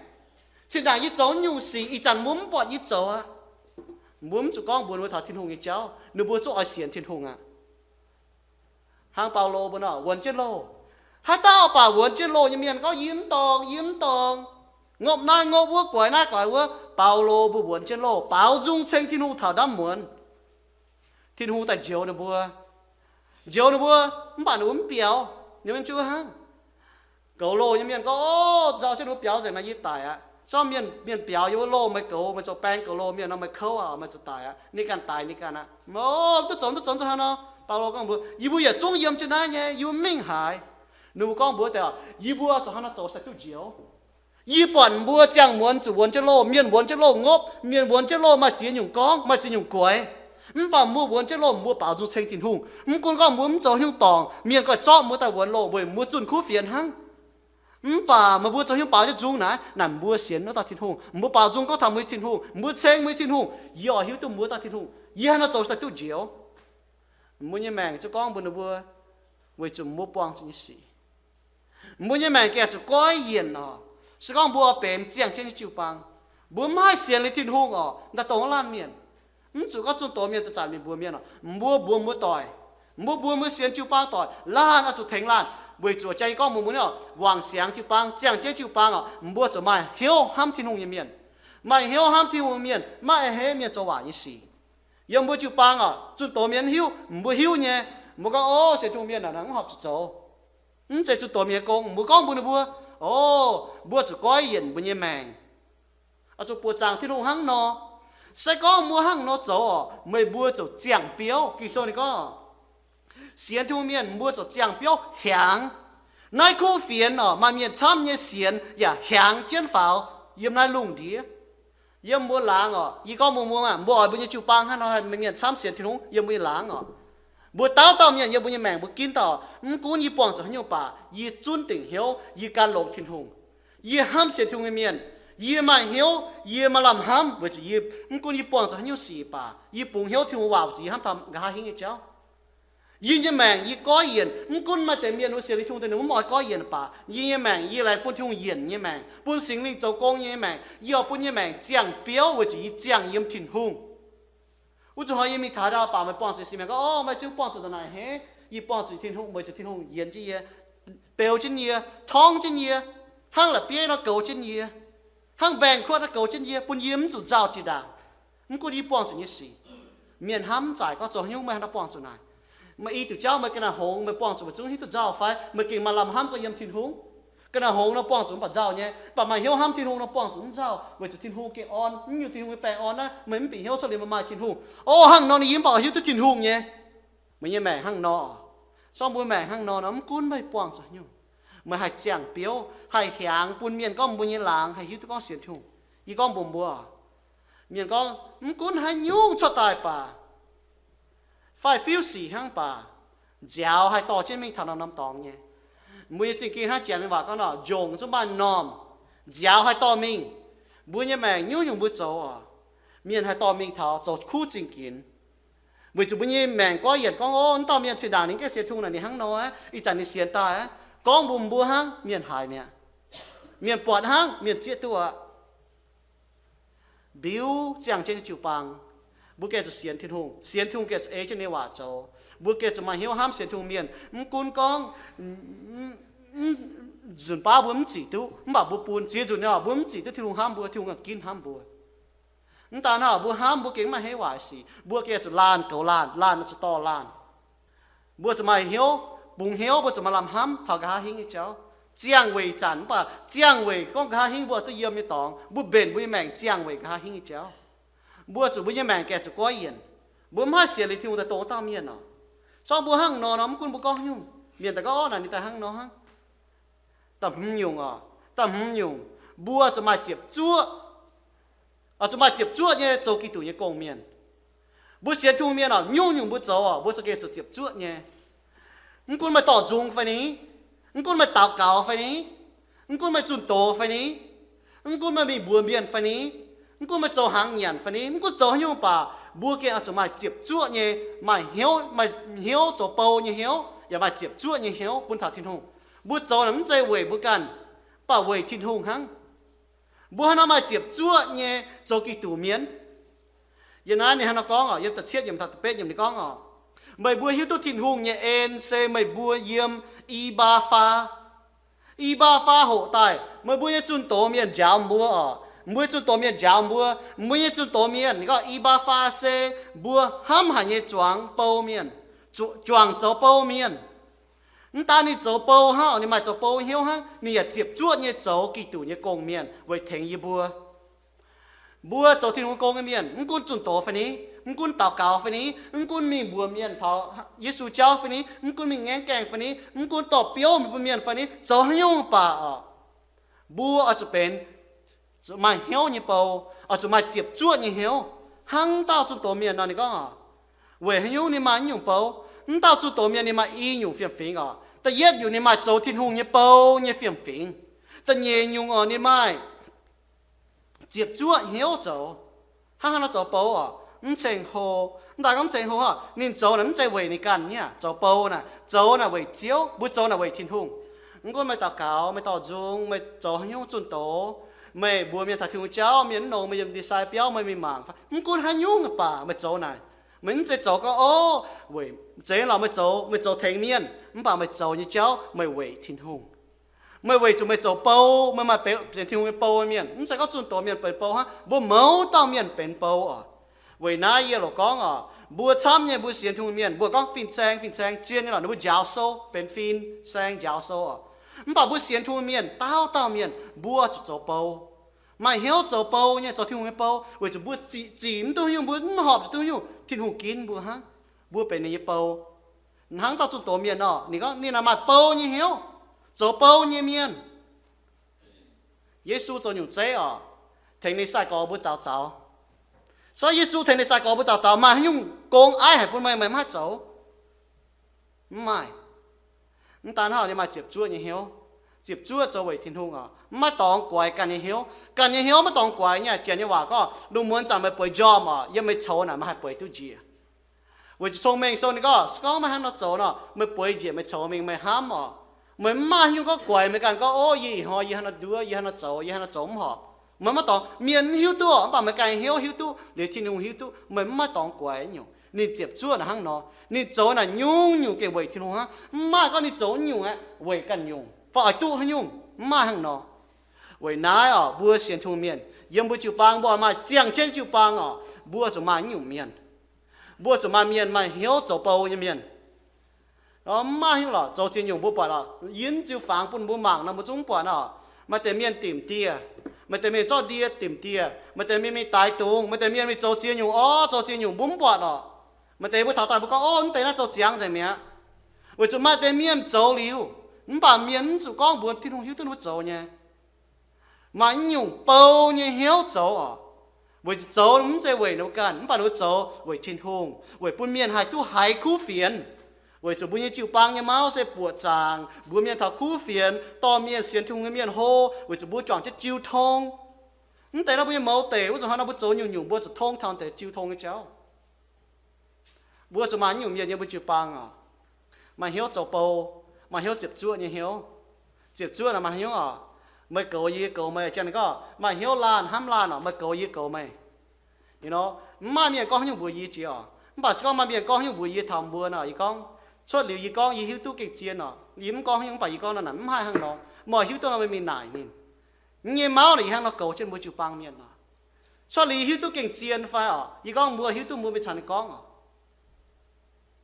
Zinh ndaangc yie zoux nyungc sic, ih zanc mbuo mv buatc yie zoux aqv. Mbuo mv zuqc gorngv mbuox ninh mbuo taux Tin-Hungh nyei jauv, ninh mbuo zungv oix sienx Tin-Hungh aqv. Hnangv Baulo mbuo nor, wuonx jienv loh. Haaix dauh baac wuonx jienv loh nyei mienh gorngv, yie mv dorngc, yie mv dorngc, ngopv naaiv ngopv wuov, guaix naaiv guaix wuov. Baulo mbuo wuonx jienv loh, baaux nzung ceng Tin-Hungh taux ndaamv muonz. Tin-Hungh daaih njoux ninh mbuo, njoux ninh mbuo, mv baac ninh mbuo mv biaux. Ninh mbuo juov hnangv. Goux loh nyei mienh gorngv, o, nzauh jienv ninh mbuo biaux nzengc nor, yie daic aqv. Sortv mienh, mienh biaux yiem wuov loh, meih goux, meih zoux baeng goux loh mienh nor, meih kouv aqv, meih zuqc daic aqv. Ninh ganh daic ninh ganh aqv. O, duqv zoux, duqv zoux, duqv hnangv nor. Baulo gorngv mbuo, yie mbuo yietc zungv yiem jienv naaiv nyei, yie mbuo mv mingh haaix. Ninh mbuo gorngv mbuox deix, yie mbuo zuqc hnangv nor zoux se duqv njoux. Yie buatc mbuo ziangh muonz zuqc wuonx jienv loh, mienh wuonx jienv loh ngopv, mienh wuonx jienv loh maaih ziex nyungc gorngv, maaih ziex nyungc guaix. Mv baac mbuo wuonx jienv loh, mbuo baaux nzung ceng Tin-Hungh. Mv gunv gorngv mbuo mv zoux haaix nyungc dorngc, mienh goiv zorqv mbuo daaih wuonx loh weic mbuo zunh kuv fienx hnangv. Mv baac meih mbuo zoux haaix nyungc baaux jienv nzung naaic, naaic mbuo sienx wuov dauh Tin-Hungh. Mbuo baaux nzung gorngv taux mbuo nyei Tin-Hungh, mbuo ceng mbuo nyei Tin-Hungh, yie oix hiuv duqv mbuo dauh Tin-Hungh, yie hnangv nor zoux se duqv njoux. Mbuo nyei maengc zuqc gorngv mbuox ninh mbuo, weic zuqc mbuo buangh zuqc nyei sic. Mbuo nyei maengc gengh zuqc goiv yienc orqc. Se gorngv mbuo benx ziangh jienv nyei jiu-baang, mbuo mv haih sienx liuz Tin-Hungh orqc, daaih dongh wuov laanh mienh. Mv zuqc gorngv zunh doz mienh zanc-zanc mingh mbuox mienh orqc, mbuo mbuox mbuo doic, mbuo mbuox mbuo sienx jiu-baang doic, laanh oix zuqc tengx laanh. Weic zuqc jang yie gorngv mbuox mbuo nyei orqc, wangc siangx jiu-baang, ziangh jienv jiu-baang orqc, mbuo zuqc maaih hnyouv hnamv Tin-Hungh nyei mienh. Maaih hnyouv hnamv Tin-Hungh nyei mienh, maiv a'hneiv mienh zoux waaic nyei sic. Yiem mbuo jiu-baang orqc, zunh doz mienh mv hiuv, mbuo hiuv nyei. Mbuo gorngv, o, sienx Tin-Hungh mienh naaic mv horpc zuqc zoux. Mv zeiz zunh doz mienh nyei gong. Mbuo gorngv mbuox ninh mbuo, o, mbuo zuqc goiv yienc mbuo nyei maengc, oix zuqc buoqc zaangc Tin-Hungh hnangv nor. Se gorngv mbuo hnangv nor zoux orqc, meih mbuo ziouc ziangh biouv. Ging-Sou ninh gorngv, sienx Tin-Hungh mienh mbuo ziouc ziangh biouv hiaangx. Naaiv kuv fienx orqc, maaih mienh camv nyei sienx yaac hiaangx jienv faaux yiem naaiv lungh ndiev. Yiem mbuo laangz orqc, yie gorngv mbuox mbuo maah, mbuo oix mbuo nyei jiu-baang hnangv nor haih mienh camv sienx Tin-Hungh yiem mbuo nyei laangz orqc. Mbuo dauh dauh mienh yiem mbuo nyei maengc mbuo ginv dauh, mv gunv yie buangh zuqc haaix nyungc baac yie zunv dingc hnyouv, yie gan longx Tin-Hungh. Yie hnamv sienx Tin-Hungh nyei mienh. Yie maaih hnyouv, yie maaih lamh hnamv weic zuqc yie, mv gunv yie buangh zuqc haaix nyungc sic baac, yie bungx hnyouv Tin-Hungh waac weic zuqc yie hnamv taux nqa'haav hingv nyei jauv. Yie nyei maengc yie goiv yienc, mv gunv maaih deix mienh wuov sienx liuz Tin-Hungh daaih ninh mbuo mv oix goiv yienc baac, yie nyei maengc yie laengz bun Tin-Hungh yienc nyei maengc, bun Singx Lingh zoux gong nyei maengc. Yie oix bun nyei maengc ziangh biouv weic zuqc yie ziangh yiem Tin-Hungh. Wuov zuqc hnoi yie mingh taux ndau baac meih buangh zuqc sic, mienh gorngv, o, meih zungv buangh zuqc da'naaic heh. Yie buangh zuqc Tin-Hungh weic zuqc Tin-Hungh yienc jienv yie, beu jienv yie, torngv jienv yie, hnangv la'bieiv nor goux jienv yie, hnangv mbaengx-kuotv nor goux jienv yie, bun yie mv zuqc nzauh jiex ndaangc. Mv gunv yie buangh zuqc nyei sic. Mienh hnamv mv zaaic gorngv, zoux haaix nyungc meih hnangv nor buangh zuqc naaic? Meih i diuc jauv meih ga'naaiv hngongx meih buangh zuqc meih zungv hiuv duqv nzauh fai? Meih gengh maaih lamh hnamv gorngv yiem Tin-Hungh. Ga'naaiv hngongx nor buangh zuqc mv baac nzauh nyei, mv baac maaih hnyouv hnamv Tin-Hungh nor buangh zuqc mv nzauh, weic zuqc Tin-Hungh gengh orn, mv nyungc Tin-Hungh nyei baengh orn naaiv, meih mv bieqc hnyouv cuotv liuz meih maaih Tin-Hungh. O, hnangv nor ninh yie mv baac hiuv duqv Tin-Hungh nyei. Meih nyei maengc hnangv nor, sorng mbuo maengc hnangv nor nor, mv gunv meih buangh zuqc haaix nyungc, meih haih ziangh biouv, haih hiaangx bun mienh gorngv mbuo nyei laangz haih hiuv duqv gorngv sienx Tin-Hungh. Yie gorngv mbuox mbuo, mienh gorngv mv gunv haaix nyungc cuotv daaih baac, fai fiuv sic hnangv baac, nziaaux haih dorh jienv mingh taux norm-norm dorngx nyei. Mbuo nyei zingh ging hnangv janx nyei waac gorngv nor, njongc zungv maaih normh, nziaaux haih dorh mingh. Mbuo nyei maengc nyungc-nyungc mbuo zoux oc, mienh haih dorh mingh taux zoux kuv zingh ginx. Weic zuqc mbuo nyei maengc goiv yienc gorngv, o, wuov dauh mienh zinh ndaangc ninh gaengh sienx Tin-Hungh naaic, ninh hnangv nor aqv, ih zanc ninh sienx daaih aqv. Gorngv mbuox mbuo hnangv, mienh haiz mi'aqv. Mienh buatc hnangv, mienh zieqv duqv aqv. Mbiuv ziangh jienv nyei jiu-baang, mbuo gengh zuqc sienx Tin-Hungh. Sienx Tin-Hungh gengh zuqc ei jienv ninh nyei waac zoux. Mbuo gengh zuqc maaih hnyouv hnamv sienx Tin-Hungh mienh. Mv gunv gorngv nzunc baav mbuo mv zic duqv, mv baac mbuo bun ziex nzunc nyei waac mbuo mv zic duqv Tin-Hungh hnamv mbuo, Tin-Hungh gengh ginv hnamv mbuo. Mv daan hnangv, mbuo hnamv mbuo gengh maiv maaih haaix nyungc waaic sic, mbuo gengh zuqc laanh goux laanh, laanh zuqc dorh laanh. Mbuo zuqc maaih hnyouv, bungx hnyouv, mbuo zuqc maaih lamh hnamv taux nqa'haav hingv nyei jauv. Ziangh weic zanc mv baac ziangh weic gorngv nqa'haav hingv mbuo duqv yiem nyei dorngx, mbuo mbenc mbuo nyei maengc ziangh weic nqa'haav hingv nyei jauv. Mbuo zuqc mbuo nyei maengc gaengh zuqc goiv yienc. Mbuo mv haih sienx liuz Tin-Hungh daaih dongh dauh mienh oc. Zorqv mbuo hnangv nor nor, mv gunv mbuo gorngv haaix nyungc, mienh daaih gorngv, Orv, naaic ninh daaih hnangv nor hnangv. Da'hmz nyungc oc, da'hmz nyungc, mbuo zuqc maaih ziepc zuoqv. Oix zuqc maaih ziepc zuoqv nyei zoux Giduc nyei gong-mienh. Mbuo sienx Tin-Hungh mienh oc, nyungc-nyungc mbuo zoux oc, mbuo za'gengh zuqc ziepc zuoqv nyei. Mv gunv meih dorh nzung fai ni, mv gunv meih daux gaux fai ni, mv gunv meih zunh doz fai ni, mv gunv meih mingh mbuox mienh fai ni, mv gunv meih zoux hnaangx nyanc fai ni, mv gunv zoux haaix nyungc baac mbuo gengh oix zuqc maaih ziepc zuoqv nyei, maaih hnyouv, maaih hnyouv zoux bou nyei hnyouv, yaac maaih ziepc zuoqv nyei hnyouv bun taux Tin-Hungh. Mbuo zoux naaic mv zeiz weic mbuo ganh, mv baac weic Tin-Hungh hnangv. Mbuo hnangv nor maaih ziepc zuoqv nyei zoux Giduc mienh. Yiem naaiv ninh hnangv nor gorngv oc, yiem da'cietv yiemc taux da'betv yiemc ninh gorngv oc, meih mbuo hiuv duqv Tin-Hungh nyei en se meih mbuo yiem i baa faa, i baa faa hoqc daaih, meih mbuo nyei zunh doz mienh njaaux mbuo oc. Mbuo nyei zunh doz mienh njaaux mbuo. Mbuo nyei zunh doz mienh, ninh gorngv i baa faa se mbuo hnamv haic nyei zuangx bou mienh, zuangx zoux bou mienh. Mv daan ninh zoux bou hnangv, ninh maaih zoux bou hnyouv hnangv, ninh yaac ziepc zuoqv nyei zoux Giduc nyei gong-mienh weic tengx yie mbuo. Mbuo zoux Tin-Hungh gong nyei mienh, mv gunv zunh doz fai ni, mv gunv daux gaux fai ni, mv gunv mingh mbuox mienh taux Yesu jauv fai ni, mv gunv mingh ngaengv gaengh fai ni, mv gunv dorh biouv mingh bun mienh fai ni, zoux haaix nyungc baac oc, mbuo oix zuqc benx zuqc maaih hnyouv nyei bou, oix zuqc maaih ziepc zuoqv nyei hnyouv. Hnangv dauh zunh doz mienh nor, ninh gorngv oc, weic haaix nyungc ninh maaih naaiv nyungc bou? Mv dauh zunh doz mienh ninh maaih i nyungc fiem-fingx oc. Da'yietv nyungc ninh maaih zoux Tin-Hungh nyei bou nyei fiem-fingx. Da'nyeic nyungc oc, ninh maaih ziepc zuoqv hnyouv zoux. Hnangv haaix nor zoux bou oc? Mv ceng-hlo. Mv daaih gorngv mv ceng-hlo oc, ninh zoux naaic mv zeiz weic ninh ganh nyei aqv. Zoux bou naaic, zoux naaic weic Ziouv, mbuo zoux naaic weic Tin-Hungh. Mv gunv meih daux gaux, meih dorh nzung, meih zoux haaix nyungc zunh doz, meih mbuox mienh taux Tin-Hungh jauv, mienh mv longx, meih yiem ndie-sai biauv, meih mingh mangc, mv gunv haaix nyungc baac meih zoux naaic, meih mv zeiz zoux gorngv, Ov, weic zeiz lorqc meih zoux, meih zoux tengx mienh, mv baac meih zoux nyei jauv meih weic Tin-Hungh. Meih weic zuqc meih zoux bou, meih maaih benx Tin-Hungh nyei bou mienh. Mv zeiz gorngv zunh doz mienh benx bou hnangv, mbuo mouz dauh mienh benx bou oc. Weic naaiv yie loc gorngv oc, mbuo camv nyei mbuo sienx Tin-Hungh mienh, mbuo gorngv fin-saeng, fin-saeng zien nyei lorqc, ninh mbuo njaaux sou, benx fin-saeng njaaux sou oc. Mv baac mbuo sienx Tin-Hungh mienh, dauh dauh mienh mbuo zuqc zoux bou, maaih hnyouv zoux bou nyei, zoux Tin-Hungh nyei bou, weic zuqc mbuo zic, zic mv duqv nyungc, mbuo mv horpc duqv nyungc, Tin-Hungh ginv mbuo hnangv, mbuo benx ninh nyei bou. Hnangv dauh zunh doz mienh nor, ninh gorngv ninh naaic maaih bou nyei hnyouv, zoux bou nyei mienh. Yesu zoux nyungc zeiv oc, tengx ninh sai-gorx mbuo zaux zaux. So Yesu tengx ninh sai-gorx mbuo zaux zaux, maaih haaix nyungc gong aiv haic bun meih, meih mv haih zoux? Mv maaih. Mv daan hnangv, ninh maaih ziepc zuoqv nyei hnyouv. Ziepc zuoqv zoux weic Tin-Hungh oc, mv maaih dorngx guaix ganh nyei hnyouv. Ganh nyei hnyouv maiv dorngx guaix nyei. Janx nyei waac gorngv, lungh muonz zanc meih bueix njormh oc, yiem meih coux naaic meih haih bueix duqv njiec. Weic zuqc cong-mengh sou ninh gorngv, se gorngv maiv hnangv nor zoux nor, meih bueix njiec meih coux mingh meih hnamv oc. Meih mv maaih haaix nyungc gorngv guaix meih ganh gorngv, Ov, yie ih hnoi yie hnangv nor nduov, yie hnangv nor zoux, yie hnangv nor zoux mv horpc. Meih maiv dorngx, mienh mv hiuv duqv oc, mv baac meih ganh hnyouv hiuv duqv, liuz Tin-Hungh hiuv duqv, meih mv maaih dorngx guaix nyungc. Ninh ziepc zuoqv naaic hnangv nor, ninh zoux naaic nyungc-nyungc gengh weic Tin-Hungh hnangv, mv maaih gorngv ninh zoux nyungc aeqv, weic ganh nyungc, fai oix duqv haaix nyungc, mv maaih hnangv nor. Weic naaiv oc, mbuo sienx Tin-Hungh mienh, yiem mbuo jiu-baang mbuo maaih ziangh jienv jiu-baang oc, mbuo zuqc maaih naaiv nyungc mienh. Mbuo zuqc maaih mienh maaih hnyouv zoux bou nyei mienh. Mv maaih haaix nyungc lorqc, zoux ziex nyungc mbuo buatc oc, yiem ziu-fangx bun mbuo mangc nor mbuo zungv mv buatc oc. Maaih deix mienh dimc dieh, maaih deix mienh zorqv ndie dimc dieh, maaih deix mienh mingh daix dungz, maaih deix mienh mingh zoux ziex nyungc orv, zoux ziex nyungc mbuo mv buatc oc. Maaih deix mbuo taux daaih mbuo gorngv, Ov, mv deix naaiv zoux ziangx nzengc mi'aqv. Weic zuqc maaih deix mienh zoux liuz, mv baac mienh mv zuqc gorngv mbuox Tin-Hungh hiuv duqv ninh mbuo zoux nyei. Maaih naaiv nyungc bou nyei hnyouv zoux oc. Weic zuqc zoux mv zeiz weic ninh mbuo ganh, mv baac ninh mbuo zoux weic Tin-Hungh, weic bun mienh haih duqv haiz kuv fienx. Weic zuqc mbuo nyei jiu-baang nyei mauv se buoqc zaangc, mbuox mienh taux kuv fienx, dorh mienh sienx Tin-Hungh nyei mienh hlo, weic zuqc mbuo juangc jienv jiu tong. Mv deix nor mbuo nyei mouz deic wuov zuqc hnoi nor mbuo zoux nyungc-nyungc mbuo zuqc tong taux deix jiu tong nyei jauv. Mbuo zuqc maaih naaiv nyungc mienh yiem mbuo jiu-baang oc. Maaih hnyouv zoux bou, maaih hnyouv ziepc zuoqv nyei hnyouv. Ziepc zuoqv naaic maaih haaix nyungc oc? Meih goux yie, yie goux meih. Janx gorngv maaih hnyouv laanh hnamv laanh oc, meih goux yie, yie goux meih. Mv maaih mienh gorngv haaix nyungc mbuox yie jiex oc. Mv baac se gorngv maaih mienh gorngv haaix nyungc mbuox yie taux mbuo nor, yie gorngv, cuotv liuz yie gorngv yie hiuv duqv gengh zien oc. Yie mv gorngv haaix nyungc, mv baac yie gorngv nor naaic mv haih hnangv nor. Meih hiuv duqv nor meih mingh naaic ninh. Yie nyei mauv naaic yie hnangv nor goux jienv mbuo jiu-baang mienh oc. Cuotv liuz hiuv duqv gengh zien fai orqc? Yie gorngv mbuo hiuv duqv mbuo mingh caux ninh gorngv orqc.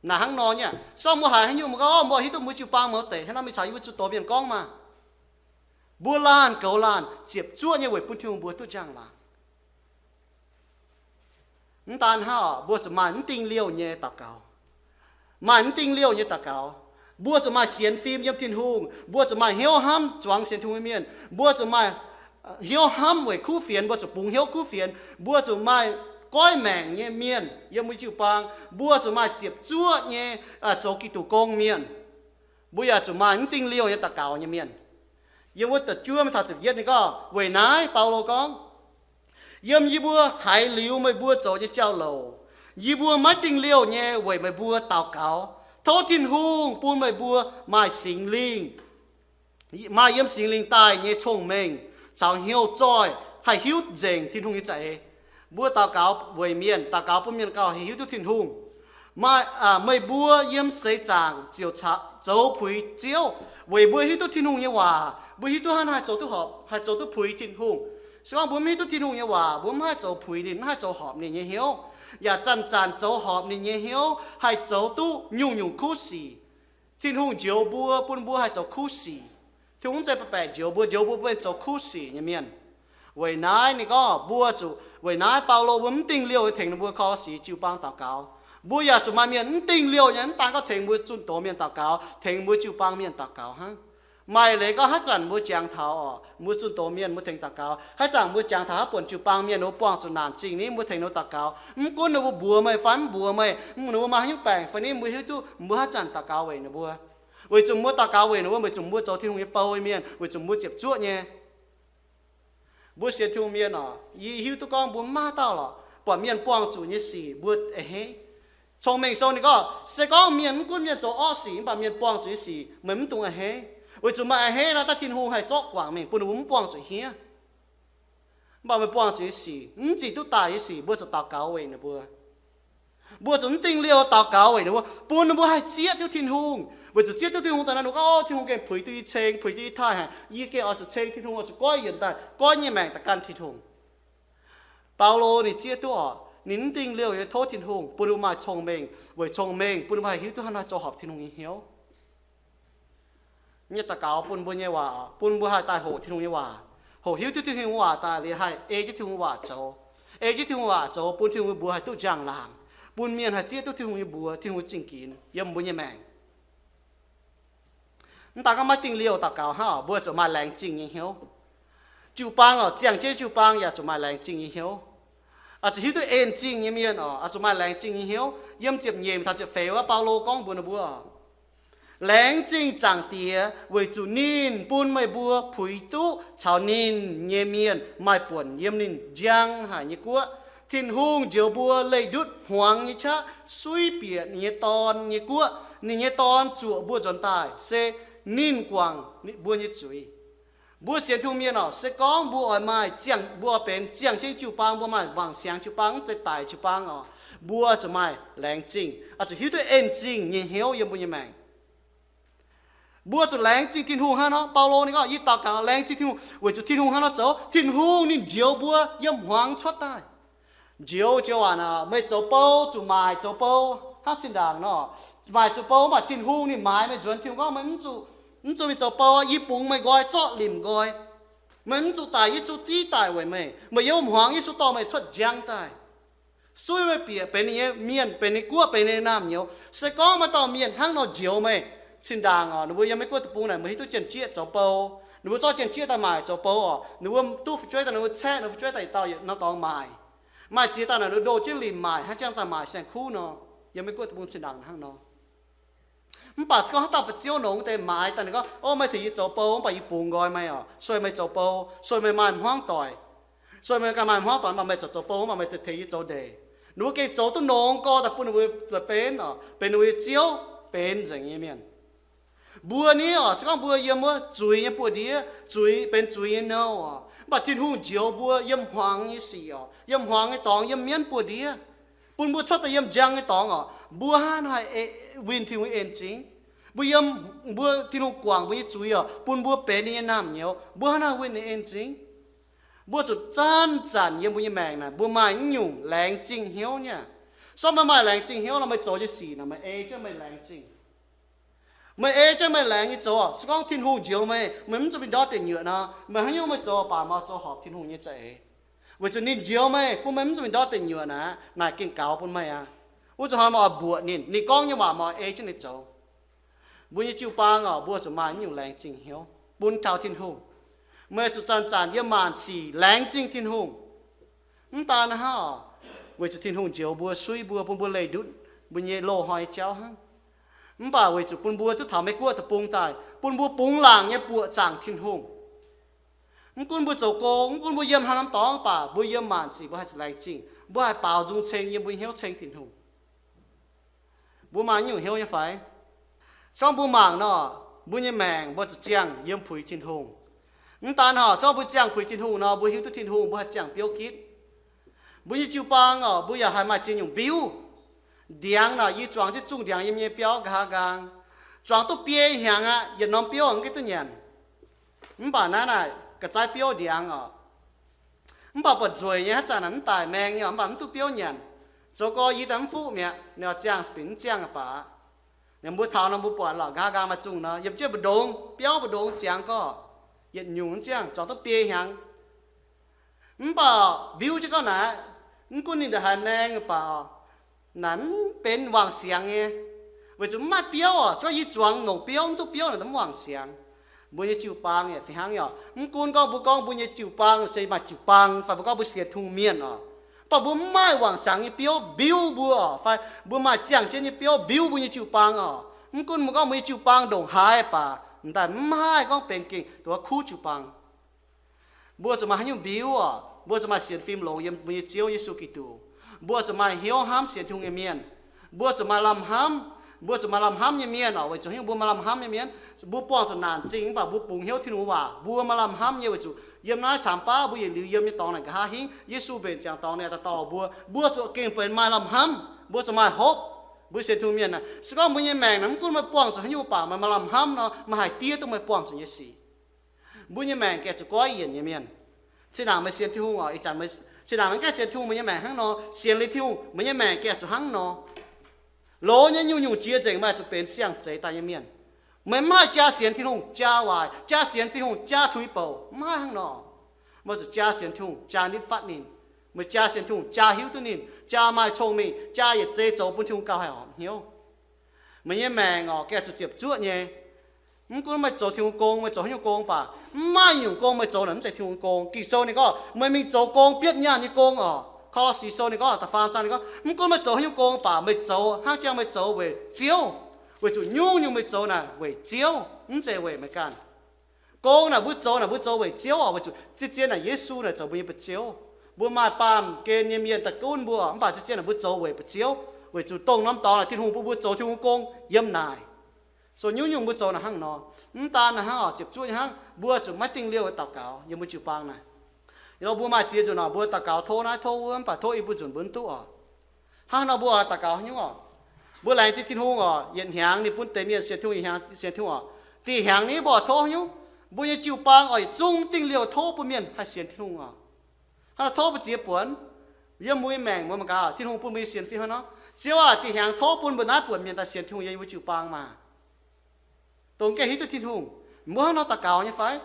Naaic hnangv nor nyei, sorng mbuo haiz haaix nyungc mbuo gorngv, Orv, mbuo hiuv duqv mbuo jiu-baang mouz deic, hnangv nor mingh caux yie mbuo zunh doz mienh gorngv maah! Mbuo laanh goux laanh ziepc zuoqv nyei weic bun Tin-Hungh mbuo duqv njang-laangc. Mv daan hnangv orqc, mbuo zuqc maaih mv dingh liouh nyei daux gaux, maaih mv dingh liouh nyei daux gaux. Mbuo zuqc maaih sienx fim yiem Tin-Hungh. Mbuo zuqc maaih hnyouv hnamv zuangx sienx Tin-Hungh nyei mienh. Mbuo zuqc maaih hnyouv hnamv weic kuv fienx. Mbuo zuqc bungx hnyouv kuv fienx. Mbuo zuqc maaih goiv maengc nyei mienh yiem mbuo jiu-baang. Mbuo zuqc maaih ziepc zuoqv nyei zoux Giduc gong mienh. Mbuo yaac zuqc maaih mv dingh liouh nyei daux gaux nyei mienh. Yiem wuov da'juov maiv taux ziepc yietv ninh gorngv, weic naaiv Baulo gorngv, yiem yie mbuo haiz liuz meih mbuo zoux nyei jauv-louc, yie mbuo maiv dingh liouh nyei weic meih mbuo daux gaux, tov Tin-Hungh bun meih mbuo maaih Singx Lingh, maaih yiem Singx Lingh daaih nyei cong-mengh caux hnyouv zoih haih hiuv nzengc Tin-Hungh nyei za'eix. Mbuo daux gaux weic mienh, daux gaux bun mienh gauh haih hiuv duqv Tin-Hungh. Maaih, meih mbuo yiem seix zaangc ziouc zoux puix Ziouv, weic mbuo hiuv duqv Tin-Hungh nyei waac, mbuo hiuv duqv hnangv haih zoux duqv horpc, haih zoux duqv puix Tin-Hungh. Se gorngv mbuo mv hiuv duqv Tin-Hungh nyei waac, mbuo mv haih zoux puix ninh, mv haih zoux horpc ninh nyei hnyouv, yaac zanc-zanc zoux horpc ninh nyei hnyouv, haih zoux duqv nyungc-nyungc kuv sic. Tin-Hungh njoux mbuo, bun mbuo haih zoux kuv sic. Tin-Hungh mv zeiz baeqc njoux mbuo, njoux mbuo bun zoux kuv sic nyei mienh. Weic naaiv ninh gorngv mbuo zuqc, weic naaiv Baulo mbuo mv dingh liouh nyei tengx ninh mbuo Ko^lo^si jiu-baang daux gaux. Mbuo yaac zuqc maaih mienh mv dingh liouh nyei, mv daan gorngv tengx mbuo zunh doz mienh daux gaux, tengx mbuo jiu-baang mienh daux gaux hnangv. Maaih leiz gorngv haaix zanc mbuo jangx taux orqc, mbuo zunh doz mienh mbuo tengx daux gaux. Haaix zanc mbuo jangx taux haaix buonc jiu-baang mienh ninh mbuo buangh zuqc naanc zingh ni, mbuo tengx ninh mbuo daux gaux. Mv gunv ninh mbuo mbuox meih fai mv mbuox meih, ninh mbuo maaih haaix nyungc baengc fai ni, mbuo hiuv duqv mbuo haaix zanc daux gaux weic ninh mbuo. Weic zuqc mbuo daux gaux weic ninh mbuo, weic zuqc mbuo zoux Tin-Hungh nyei bou nyei mienh, weic zuqc mbuo ziepc zuoqv nyei. Mbuo sienx Tin-Hungh mienh orqc, yie hiuv duqv gorngv mbuo mv maaih dauh lorqc, buatc mienh buangh zuqc nyei sic mbuo a'hneiv. Cong-Mengh Sou ninh gorngv, se gorngv mienh, mv gunv mienh zoux orqv sic mv baac mienh buangh zuqc nyei sic, meih mv dungx a'hneiv. Weic zuqc meih a'hneiv nor, daaih Tin-Hungh haih zorqv guangc mingh bun ninh mbuo mv buangh zuqc hniev. Mv baac meih buangh zuqc nyei sic, mv zinh duqv daic nyei sic, mbuo zuqc daux gaux weic ninh mbuo. Mbuo zuqc mv dingh liouh daux gaux weic ninh mbuo, bun ninh mbuo haih zieqv duqv Tin-Hungh. Weic zuqc zieqv duqv Tin-Hungh daaih nor, ninh gorngv, Orv, Tin-Hungh gengh puix duqv yie ceng, puix duqv yie taaih haic. Yie gengh oix zuqc ceng Tin-Hungh, oix zuqc goiv yienc daaih, goiv nyei maengc daaih gan Tin-Hungh. Baulo ninh zieqv duqv orqc, ninh mv dingh liouh nyei tov Tin-Hungh bun ninh mbuo maaih cong-mengh, weic cong-mengh bun ninh mbuo haih hiuv duqv hnangv haaix zoux horpc Tin-Hungh nyei hnyouv. Nyei daux gaux bun mbuo nyei waac, bun mbuo haih daaih hoqc Tin-Hungh nyei waac, hoqc hiuv duqv Tin-Hungh nyei waac daaih liuz haih ei jienv Tin-Hungh waac zoux. Ei jienv Tin-Hungh waac zoux bun Tin-Hungh mbuox haih duqv njang-laangc, bun mienh haih zieqv duqv Tin-Hungh nyei mbuox, Tin-Hungh zingh ginx yiem mbuo nyei maengc. Mv daan gorngv maiv dingh liouh daux gaux hnangv orqc, mbuo zuqc maaih laengz zingh nyei hnyouv. Jiu-baang orqc, ziangh jienv jiu-baang yaac zuqc maaih laengz zingh nyei hnyouv. Oix zuqc hiuv duqv en zingh nyei mienh orqc, oix zuqc maaih laengz zingh nyei hnyouv. Yiem ziepc nyeic taux ziepc feix wuov, Baulo gorngv mbuox ninh mbuo, Laengz zingh Zaangc Diex weic zuqc ninh bun meih mbuo puix duqv caux ninh nyei mienh maaih buonc yiem ninh njang haic nyei guoqv. Tin-Hungh njoux mbuo leih ndutv hmuangx nyei qaqv suiv bieqc ninh nyei Dorn nyei guoqv. Ninh nyei Dorn zuoqc mbuo nzuonx daaih, se ninh guangc mbuo nyei zuiz. Mbuo sienx Tin-Hungh mienh orqc, se gorngv mbuo oix maaih ziangh, mbuo oix benx ziangh jienv jiu-baang, mbuo maaih wangc siangx jiu-baang, mv zeiz daic jiu-baang orqc, mbuo zuqc maaih laengz zingh, oix zuqc hiuv duqv en zingh nyei hnyouv yiem mbuo nyei maengc. Mbuo zuqc laengz zingh Tin-Hungh hnangv nor. Baulo ninh gorngv, Yie daux gaux laengz zingh Tin-Hungh weic zuqc Tin-Hungh hnangv nor zoux. Tin-Hungh ninh njoux mbuo yiem hmuangx cuotv daaih. Njoux joux waac naaic, meih zoux bou zuqc maaic zoux bou hnangv zinh ndaangc nor. Maaic zoux bou mv baac Tin-Hungh ninh maaiz meih nzuonx. Tin-Hungh gorngv, Meih mv zuqc, mv zuqc mingh zoux bou aqv. Yie bungx meih nqoi zorqv limc nqoi. Meih mv zuqc daic, Yesu div daic weic meih. Meih yiem hmuangx, Yesu dorh meih cuotv njang daaih, suiv meih bieqc benx ninh nyei mienh, benx ninh guoqv, benx ninh nyei naamh nyouz. Se gorngv maaih dauh mienh hnangv nor njoux meih, zinh ndaangc orqc, ninh mbuo yiem Meiv Guoqv deic-bung naaic, meih hiuv duqv janx-jieqv zoux bou. Ninh mbuo zorqv janx-jieqv daaih maaic zoux bou orqc. Ninh mbuo duqv fu'jueiv daaih, ninh mbuo caeqv ninh fu'jueiv daaih dauh yietc norm dorngx maaic. Maaih ziex dauh naaic ninh mbuo ndoh jienv limc maaic hnangv jangv daaih maaic saeng-kuv nor. Yiem Meiv Guoqv deic-bung zinh ndaangc hnangv nor. Mv baac se gorngv haaix dauh ba'ziouv longx deix maaiz daaih, ninh gorngv, Ov, meih tengx yie zoux bou, mv baac yie bungx nqoi meih orqc, sueih meih zoux bou, sueih meih maaih hmuangv doic. Sueih meih ganh maaih hmuangv doic, mv baac meih zoux zoux bou, mv baac meih tengx yie zoux ndeic. Ninh mbuo gengh zoux duqv longx gorx daaih bun ninh mbuo benx orqc, benx ninh mbuo nyei ziouv, benx nzengc nyei mienh. Mbuo ni orqc, se gorngv mbuo yiem wuov zuiz nyei buoz-ndiev, zuiz, benx zuiz nyei nouh orqc, mv baac Tin-Hungh njoux mbuo yiem hmuangx nyei sic orqc, yiem hmuangx nyei dorngx, yiem mienv buoz-ndiev, bun mbuo cuotv daaih yiem njang nyei dorngx orqc, mbuo hnangv haih winh Tin-Hungh nyei en zingx. Mbuo yiem, mbuo, Tin-Hungh guangc mbuo nyei zuiz orqc, bun mbuo benx ninh nyei naamh nyouz, mbuo hnangv haih winh ninh en zingx. Mbuo zuqc zanc-zanc yiem mbuo nyei maengc naaic, mbuo maaih naaiv nyungc laengz zingh hnyouv nyei. Sorng meih maaih laengz zingh hnyouv nor, meih zoux nyei sic naaic, meih ei jienv meih laengz zingh. Meih ei jienv meih laengz nyei zoux. Se gorngv Tin-Hungh njoux meih, meih mv zuqc mingh ndortv deic nyuoqc nor, meih haaix nyungc meih zoux baac maaih zoux horpc Tin-Hungh nyei za'eix, weic zuqc ninh njoux meih, bun meih mv zuqc mingh ndortv deic nyuoqc naaic, naaic gengh gaux bun meih aqv. Wuov zuqc hnoi meih oix mbuoqc ninh, ninh gorngv nyei waac meih oix ei jienv ninh zoux. Mbuo nyei jiu-baang oc, mbuo zuqc maaih naaiv nyungc laengz zingh hnyouv bun taux Tin-Hungh. Meih zuqc zanc-zanc yiem maanc sic laengz zingh Tin-Hungh. Mv daan hnangv oc, weic zuqc Tin-Hungh njoux mbuo, suiv mbuo, bun mbuo leih ndutv mbuo nyei loz-hnoi nyei jauv hnangv. Mv baac weic zuqc bun mbuo duqv taux Meiv-Guoqv deic-bung daaih, bun mbuo bungx laangc nyei buoqc zaangc Tin-Hungh. Mv gunv mbuo zoux gong, mv gunv mbuo yiem haaix norm dorngx, mv baac mbuo yiem maanc sic mbuo haih laengz zingh, mbuo haih baaux nzung ceng yiem mbuo hnyouv ceng Tin-Hungh. Mbuo maaih nyungc hnyouv nyei fai? Zorngv mbuo mangc nor, mbuo nyei maengc mbuo zuqc ziangh yiem puix Tin-Hungh. Mv daan oc, zorngv mbuo ziangh puix Tin-Hungh nor, mbuo hiuv duqv Tin-Hungh, mbuo haih ziangh biouv gitv. Mbuo nyei jiu-baang oc, mbuo yaac haih maaih ziex nyungc mbiuv. Ndiangx naaic, yie zuangx jienv zungh ndiangx yiem nyei biauv nqa'haav nqaang. Zuangx duqv biei hnyangx aqv, yietc norm biouv mv gaengh duqv nyanc. Mv baac naaiv naaic ga'zaiv biouv ndiangx oc. Mv baac buatc nzueic nyei, haaix zanc naaic mv daic maeng nyei oc, mv baac mv duqv biouv nyanc. Zoux gorx-youz daaih mv fuqv mi'aqv, ninh ziangh binc mv ziangh baac. Ninh mbuo taux nor mbuo buatc lorqc, nqa'haav nqaang maaih zungh nor, yiem jienv mbu'ndongx, biauv mbu'ndongx ziangx gorx, yietc nyungc mv ziangh, zuangx duqv biei hnyangx. Mv baac mbiuv jienv gorngv naaic, mv gunv ninh ndongc haaix maeng baac, naaic mv benx wangc siangx nyei, weic zuqc mv maaih biouv oc. Zuov yie zuangx longc biouv, mv duqv biouv naaic mv wangc siangx. Mbuo nyei jiu-baang yaac fih hnangv oc. Mv gunv gorngv mbuo gorngv mbuo nyei jiu-baang se maaih jiu-baang, fai mbuo gorngv mbuo sienx Tin-Hungh mienh oc, mv baac mbuo mv maaih wangc siangx nyei biouv mbiuv mbuo oc, fai mbuo maaih ziangh jienv nyei biouv mbiuv mbuo nyei jiu-baang oc. Mv gunv mbuo gorngv mbuo nyei jiu-baang ndongc haaix baac, m'daaih mv haih gorngv benx gengh duqv kuv jiu-baang. Mbuo zuqc maaih haaix nyungc mbiuv oc? Mbuo zuqc maaih sienx fim longx yiem mbuo nyei Ziouv Yesu Giduc. Mbuo zuqc maaih hnyouv hnamv sienx Tin-Hungh nyei mienh. Mbuo zuqc maaih lamh hnamv. Mbuo zuqc maaih lamh hnamv nyei mienh oc. Weic zuqc haaix nyungc mbuo maaih lamh hnamv nyei mienh? Mbuo buangh zuqc naanc zingh mv baac mbuo bungx hnyouv Tin-Hungh waac, mbuo maaih lamh hnamv nyei. Weic zuqc yiem naaiv caamx baav mbuo yietc liuz yiem nyei dorngx naaic nqa'haav hingv, Yesu mbenc ziangx dorngx ninh daaih dorh mbuo, mbuo zuqc gengh benx maaih lamh hnamv. Mbuo zuqc maaih hopv. Mbuo sienx Tin-Hungh mienh naaic, se gorngv mbuo nyei maengc naaic mv gunv meih buangh zuqc haaix nyungc baac meih maaih lamh hnamv nor, meih haih diev duqv meih buangh zuqc nyei sic. Mbuo nyei maengc gengh zuqc goiv yienc nyei mienh. Zinh ndaangc meih sienx Tin-Hungh oc, ih zanc meih, zinh ndaangc meih mv gaengh sienx Tin-Hungh, meih nyei maengc hnangv nor, sienx liuz Tin-Hungh, meih nyei maengc gengh zuqc hnangv nor. Loz nyei nyungc-nyungc jiex nzengc, meih zuqc benx siang-zeix daaih nyei mienh. Meih mv haih jaa sienx Tin-Hungh jaa waaic, jaa sienx Tin-Hungh jaa tuix bouc, mv haih hnangv nor. Meih zuqc jaa sienx Tin-Hungh jaa nitv fatv ninh. Meih jaa sienx Tin-Hungh jaa hiuv duqv ninh, jaa maaih cong-mengh, jaa yietc zei zoux bun Tin-Hungh gauh haih horpc hnyouv. Meih nyei maengc oc, gengh zuqc ziepc zuoqv nyei. Mv gunv meih zoux Tin-Hungh gong, meih zoux haaix nyungc gong baac, mv maaih nyungc gong meih zoux naaic mv zeiz Tin-Hungh gong. Ging-Sou ninh gorngv meih mingh zoux gong, bietv nyaanh nyei gong oc. Ko^lo^si Sou ninh gorngv, da'faam zaang ninh gorngv, mv gunv meih zoux haaix nyungc gong baac, meih zoux hnangv jangx meih zoux weic Ziouv, weic zuqc nyungc-nyungc meih zoux naaic weic Ziouv, mv zeiz weic meih ganh. Gong naaic mbuo zoux naaic mbuo zoux weic Ziouv oc, weic zuqc zien-zien naaic Yesu naaic zoux mbuo nyei ba'ziouv. Mbuo maaih baamh gen nyei mienh daaih gunv mbuo, mv baac zien-zien naaic mbuo zoux weic ba'ziouv, weic zuqc dongh norm dorngx naaic Tin-Hungh bun mbuo zoux Tin-Hungh gong yiem naaic. Zoux nyungc-nyungc mbuo zoux naaic hnangv nor. Mv daan naaic hnangv oc, ziepc zuoqv nyei hnangv, mbuo zuqc maiv dingh liouh daux gaux yiem mbuo jiu-baang naaic. Ih hnoi mbuo maaih ziex nzunc oc, mbuo daux gaux tov naaiv tov wuov, mv baac tov i buo nzunc mbuo mv duqv oc. Hnangv nor mbuo oix daux gaux haaix nyungc oc? Mbuo laengz zingh Tin-Hungh oc, yietc hnyangx ninh bun deix mienh sienx Tin-Hungh, yietc hnyangx sienx Tin-Hungh oc. Dih hnyangx ni mbuo oix tov haaix nyungc? Mbuo nyei jiu-baang oix yietc zungv mv dingh liouh tov bun mienh haih sienx Tin-Hungh oc. Hnangv nor tov mbuo ziex buonc, yiem mbuo nyei maengc mbuo mangc gaax, Tin-Hungh bun mbuo nyei sienx fim hnangv nor. Ziouv aac, dih hnyangx tov bun mbuo naaiv buonc mienh daaih sienx Tin-Hungh yiem mbuo jiu-baang maah! Dongh gengh hiuv duqv Tin-Hungh, mbuo hnangv nor daux gaux nyei fai?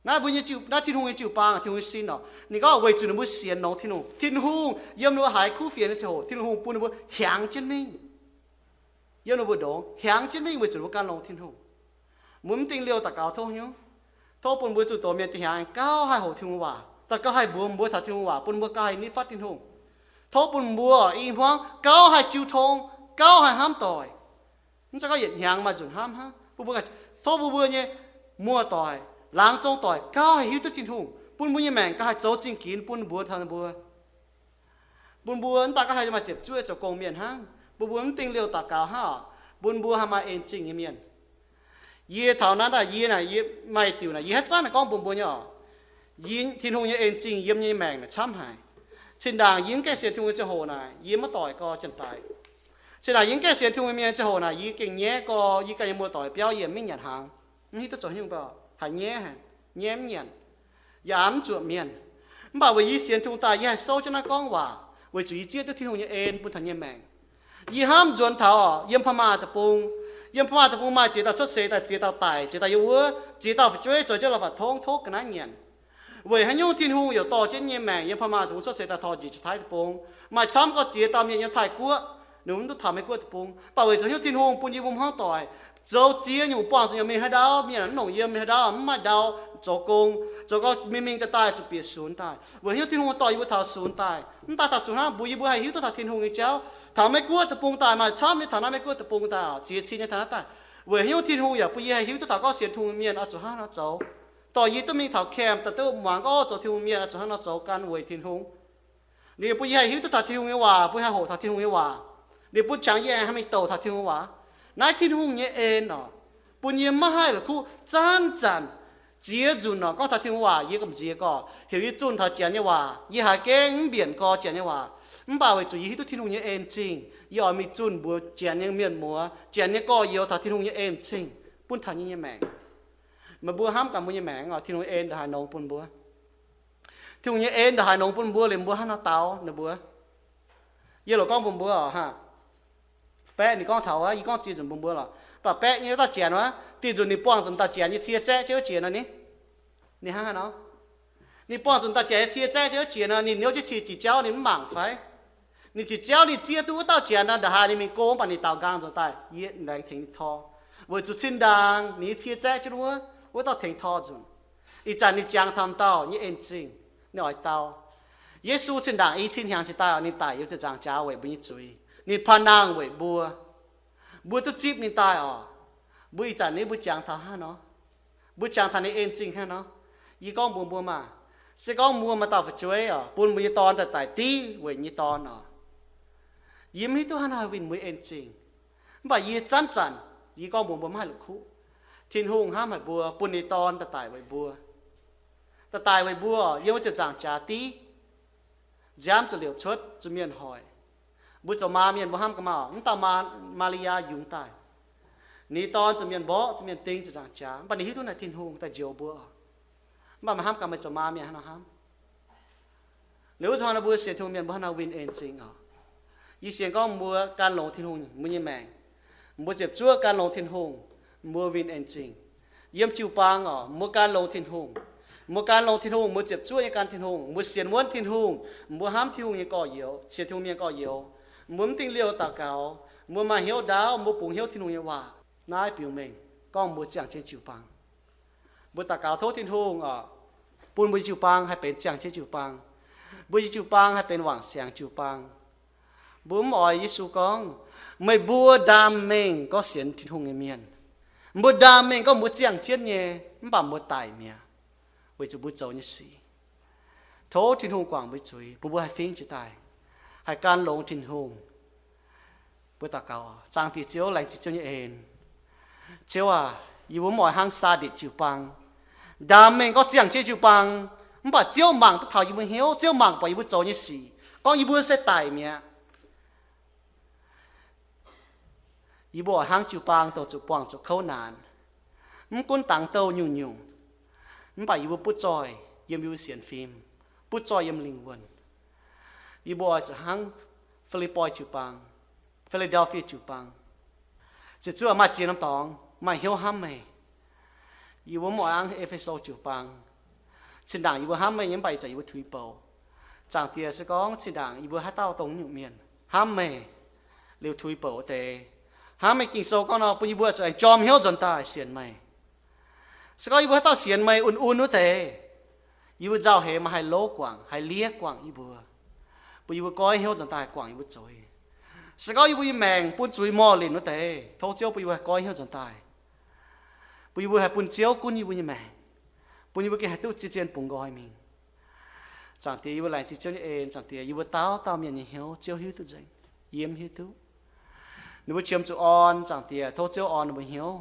Naaiv mbuo nyei jiu, naaiv Tin-Hungh nyei jiu-baang, Tin-Hungh nyei sin oc. Ninh gorngv weic zuqc ninh mbuo sienx longx Tin-Hungh. Tin-Hungh yiem ninh mbuo haiz kuv fienx nyei ziangh hoc, Tin-Hungh bun ninh mbuo hiaangx jienv mingh. Yiem ninh mbuo ndongx hiaangx jienv mingh weic zuqc ninh mbuo gan longx Tin-Hungh. Mbuo mv dingh liouh daux gaux tov nyungc. Tov bun mbuo zuqc doqc mienh dih hiaangx gauh haih hoqc Tin-Hungh waac, daaih gauh haih mbuox mbuo taux Tin-Hungh waac, bun mbuo gauh haih nitv fatv Tin-Hungh. Tov bun mbuo i hmuangv gauh haih jiu tong, gauh haih hnamv doic. Mv zeiz gorngv yietc hnyangx maaih nzunc hnamv hnangv. Bun mbuo, tov bun mbuo nyei muoz-doic, laangz zong doic gauh haih hiuv duqv Tin-Hungh, bun mbuo nyei maengc gauh haih zoux zingh ginx bun mbuo taux mbuo. Bun mbuo mv daaih gauh haih maaih ziepc zuoqv zoux gong mienh hnangv. Bun mbuo mv dingh liouh daux gaux hnangv oc. Bun mbuo haih maaih en zingh nyei mienh. Yie taux naaiv daaih yie naaic, yie maaih diuc naaic yie haiz zanc naaic gorngv bun mbuo nyei oc. Yie Tin-Hungh nyei en zingh yiem nyei maengc naaic camv haic. Zinh ndaangc yie mv gaengh sienx Tin-Hungh nyei ziangh hoc naaic, yie maiv doic gorx janx-daic. Zinh ndaangc yie mv gaengh sienx Tin-Hungh nyei mienh ziangh hoc naaic, yie gengh nyaiv gorx yie ganh nyei muoz-doic biauv yie mv nyanc hnaangx. Mv hiuv duqv zoux haaix nyungc baac haih nyaiv, nyaiv mv nyanc. Yaac mv zuoqc mienh. Mv baac weic yie sienx Tin-Hungh daaih, yie haih souv jienv naaiv gorngv waac, weic zuqc yie zieqv duqv Tin-Hungh nyei en bun taux nyei maengc. Yie hnamv nzuonx taux oc, yiem Paa Maaz deic-bung, yiem Paa Maaz deic-bung maaih ziex dauh cuotv seix daaih, ziex dauh daic, ziex dauh yiem wuov, ziex dauh fu'jueiv zoux jienv la'fapc tongv tov ga'naaiv nyanc. Weic haaix nyungc Tin-Hungh yaac dorh jienv nyei maengc yiem Paa Maaz deic-bung cuotv seix daaih taux njiec Janx-Taiv deic-bung, maaih camv gorx ziex dauh mienh yiem Taiv-Guoqv, ninh mv duqv taux Meiv-Guoqv deic-bung. Mv baac weic zuqc hnyouv Tin-Hungh bun yie mbuo hmuangv doic, zoux ziex nyungc buangh zuqc nyei mienh haaix ndau, mienh mv nongc yiem mienh haaix ndau, mv maaih ndau zoux gong, zoux gong mingh mingh daaih daaih zuqc bieqc sunx daaih. Weic hnyouv Tin-Hungh dorh yie mbuo taux sunx daaih, mv daaih taux sunx hnangv, mbuox yie mbuo haih hiuv duqv taux Tin-Hungh nyei jauv. Taux Meiv-Guoqv deic-bung daaih, maaih camv nyei taux naaiv Meiv-Guoqv deic-bung daaih, ziex cin nyei taux naaiv daaih. Weic hnyouv Tin-Hungh yaac bun yie haih hiuv duqv taux gorngv sienx Tin-Hungh mienh oix zuqc hnangv nor zoux. Dorh yie duqv mingh taux camp daaih duqv muangx gorngv zoux Tin-Hungh mienh oix zuqc hnangv nor zoux gan weic Tin-Hungh. Ninh bun yie haih hiuv duqv taux Tin-Hungh nyei waac, bun yie haih hoqc taux Tin-Hungh nyei waac. Ninh bun qangx yie haih mingh douc taux Tin-Hungh waac. Naaiv Tin-Hungh nyei en oc, bun yie maiv haih la'kuqv zanc-zanc ziex nzunc oc gorngv taux Tin-Hungh waac yie gamh nziex gorx, heuc yie zunh taux Janx nyei waac. Yie haiz gengh mv mbienc gorx Janx nyei waac. Mv baac weic zuqc yie hiuv duqv Tin-Hungh nyei en zingh, yie oix mingh zunh mbuox Janx nyei mienh muoz, Janx nyei gorx-youz taux Tin-Hungh nyei en m'zing bun taux yie nyei maengc. Meih mbuo hnamv gaax mbuo nyei maengc oc, Tin-Hungh en ndongc haaix nongx bun mbuo. Tin-Hungh nyei en ndongc haaix nongx bun mbuo liuz mbuo hnangv nor dau ninh mbuo. Yie loc gorngv mbuox mbuo oc, hnangv baeqv ninh gorngv taux wuov, yie gorngv ziex nzunc mbuox mbuo lorqc. Mv baac baeqv nyei wuov dauh Janx wuov, dih nzunc ninh buangh nzunc dauh Janx nyei cie zaeqv jienv wuov jiex nor ni, ninh hnangv haaix nor? Ninh buangh nzunc dauh Janx nyei cie zaeqv jienv wuov jiex nor, ninh niouv jienv cie jiex jauv ninh mv mangc fai? Ninh jiex jauv ninh zieqv duqv wuov dauh Janx nor, ndongc haaix ninh mingh go mv baac ninh daaux nqaang nzunc daaih, yie laengz tengx ninh tor. Weic zuqc zinh ndaangc ninh nyei cie zaeqv jienv wuov, wuov dauh tengx tor nzunc. Ih zanc ninh jangx taux m'dauh nyei en zingh, ninh oix dau. Yesu zinh ndaangc i cin hnyangx jiex daaih, ninh daic yiem ziepc nzaangc jaax weic mbuo nyei zuiz. Ninh panh nangh weic mbuo. Mbuo duqv zipv ninh daaih oc. Mbuo ih zanc ni mbuo jangx taux hnangv nor, mbuo jangx taux ninh en zingh hnangv nor. Yie gorngv mbuox mbuo maah, se gorngv mbuo maaih dauh fu'jueiv oc, bun mbuo nyei dorn daaih daic div weic nyei dorn oc, yie mv hiuv duqv hnangv haaix winh mbuo en zingh. Mv baac yie zanc-zanc, yie gorngv mbuox mbuo maiv haih la'kuqv, Tin-Hungh hnamv haic mbuo, bun ninh dorn daaih daic weic mbuo. Daaih daic weic mbuo, yiem wuov ziepc nzaangc jaax div, nziaamv zuqc liouc cuotv zuqc mienh hoic. Mbuo zoux maa mienh mbuo hnamv gaax maah, mv dauh Maa, Maa^li^yaa yungz daaih, ninh dorn zuqc mienh mborqv, zuqc mienh ding ziepc nzaangc jaax, mv baac ninh hiuv duqv naaic Tin-Hungh daaih njoux mbuo. Mv baac meih hnamv gaax meih zoux maa mienh hnangv nor hnamv. Liuz wuov zanc nor mbuo sienx Tin-Hungh mienh mbuo hnangv nor winh en zingh oc. Yie sienx gorngv mbuo gan longx Tin-Hungh mbuo nyei maengc, mbuo ziepc zuoqv gan longx Tin-Hungh, mbuo winh en zingh. Yiem jiu-baang oc, mbuo gan longx Tin-Hungh. Mbuo gan longx Tin-Hungh, mbuo ziepc zuoqv nyei gan Tin-Hungh, mbuo sienx wuonv Tin-Hungh, mbuo hnamv Tin-Hungh nyei gorx-youz, sienx Tin-Hungh mienh gorx-youz. Mbuo mv dingh liouh daux gaux, mbuo maaih hnyouv ndaauv, mbuo bungx hnyouv Tin-Hungh nyei waac. Naaiv biux mengh gorngv mbuo ziangh jienv jiu-baang. Mbuo daux gaux tov Tin-Hungh oc, bun mbuo nyei jiu-baang haih benx ziangh jienv jiu-baang. Mbuo nyei jiu-baang haih benx wangc siangx jiu-baang. Mbuo mv oix Yesu gorngv, meih mbuo ndaam mengh gorngv sienx Tin-Hungh nyei mienh, mbuo ndaam mengh gorngv mbuo ziangh jienv nyei, mv baac mbuo daic mi'aqv, weic zuqc mbuo zoux nyei sic. Tov Tin-Hungh guangc mbuo zuiz, bun mbuo haih fingv jiex daaih, haih gan longx Tin-Hungh. Mbuo daux gaux. Zaangc Diex Ziouv, laengz zingh Ziouv nyei en. Ziouv aac, yie mbuo mv oix hnangv Saaditc jiu-baang, ndaam mengh gorngv ziangh jienv jiu-baang, mv baac Ziouv mangc duqv taux yie mbuo hnyouv, Ziouv mangc buatc yie mbuo zoux nyei sic, gorngv yie mbuo se daic mi'aqv. Yie mbuo oix hnangv jiu-baang douh zuqc buangh zuqc kouv naanc, mv gunv dangx douh nyungc-nyungc, mv baac yie mbuo butv zoih yiem yie mbuo sienx fim, butv zoih yiem lingh wuonh. Yie mbuo oix zuqc hnangv Fi^lipv^poi jiu-baang, Philadelphia jiu-baang, ziepc zuoqv maaih ziex norm dorngx maaih hnyouv hnamv meih. Yie mbuo mv oix hnangv E^fe^so jiu-baang. Zinh ndaangc yie mbuo hnamv meih nyei, mv baac ih zanc yie mbuo tuix bouc. Zaangc Diex, se gorngv zinh ndaangc yie mbuo haaix dauh dongh nyungc mienh hnamv meih liuz tuix bouc wuov deix, hnamv meih Ging-Sou gorngv nor, bun yie mbuo zuqc aengx jorm hnyouv nzuonx daaih sienx meih. Se gorngv yie mbuo haaix dauh sienx meih un-un wuov deix, yie mbuo nzauh heix maaih haih louv guangc, haih liev guangc yie mbuo, bun yie mbuo goiv hnyouv nzuonx daaih guangc yie mbuo zuiz. Se gorngv yie mbuo nyei maengc bun zuiz morh linc wuov deix, tov Ziouv bun yie mbuo haih goiv hnyouv nzuonx daaih, bun yie mbuo haih bun Ziouv gunv yie mbuo nyei maengc, bun yie mbuo gengh haih duqv zien-zien bungx nqoi mingh. Zaangc Diex, yie mbuo laengz zingh Ziouv nyei en. Zaangc Diex, yie mbuo dauh dauh mienh nyei hnyouv Ziouv hiuv duqv nzengc, yie mv hiuv duqv. Ninh mbuo qiemx zuqc orn, Zaangc Diex, tov Ziouv orn ninh mbuo hnyouv.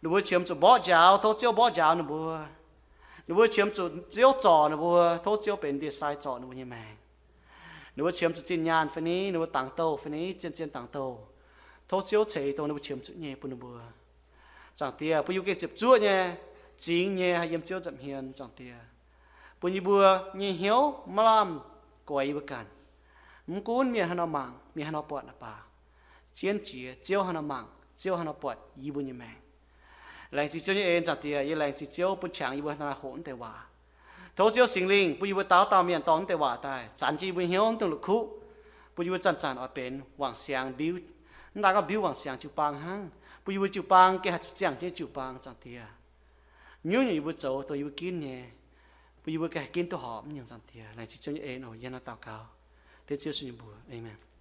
Ninh mbuo qiemx zuqc mborqv njaaux, tov Ziouv mborqv njaaux ninh mbuo. Ninh mbuo qiemx zuqc Ziouv zorc ninh mbuo, tov Ziouv benx ndie-sai zorc ninh mbuo nyei maengc. Ninh mbuo qiemx zuqc zinh nyaanh fai ni, ninh mbuo dangx douh fai ni, zien-zien dangx douh, tov Ziouv ceix dongh ninh mbuo qiemx zuqc nyei bun ninh mbuo. Zaangc Diex, bun yie mbuo gengh ziepc zuoqv nyei, zingx nyei, haih yiem Ziouv nza'hmien, Zaangc Diex. bun yie mbuo nyei hnyouv maiv lamh guaix yie mbuo ganh. Mv gunv mienh haaix nor mangc, mienh haaix nor buatc, Apc Ziouv, jienv jiex, Ziouv haaix nor mangc, Ziouv haaix nor buatc yie mbuo nyei maengc. Laengz zingh Ziouv nyei en, Zaangc Diex. Yie laengz zingh Ziouv bun qangx yie mbuo naaic hoqc naaiv deix waac. Tov Ziouv Singx Lingh bun yie mbuo dauh dauh mienh dorh naaiv deix waac daaih zanc jienv yie mbuo hnyouv mv dungx la'kuqv, bun yie mbuo zanc-zanc oix benx wangc siangx mbiuv, mv daaih gorngv mbiuv wangc siangx jiu-baang hnangv, bun yie mbuo jiu-baang gengh haih zuqc ziangh jienv jiu-baang, Zaangc Diex. Nyungc-nyungc yie mbuo zoux dongh yie mbuo ginv nyei, bun yie mbuo gengh haih ginv duqv horpc nyei, Zaangc Diex. Laengz zingh Ziouv nyei en oc. Yie hnangv naaiv daux gaux dengv Ziouv Yesu nyei mbuox. Aamen.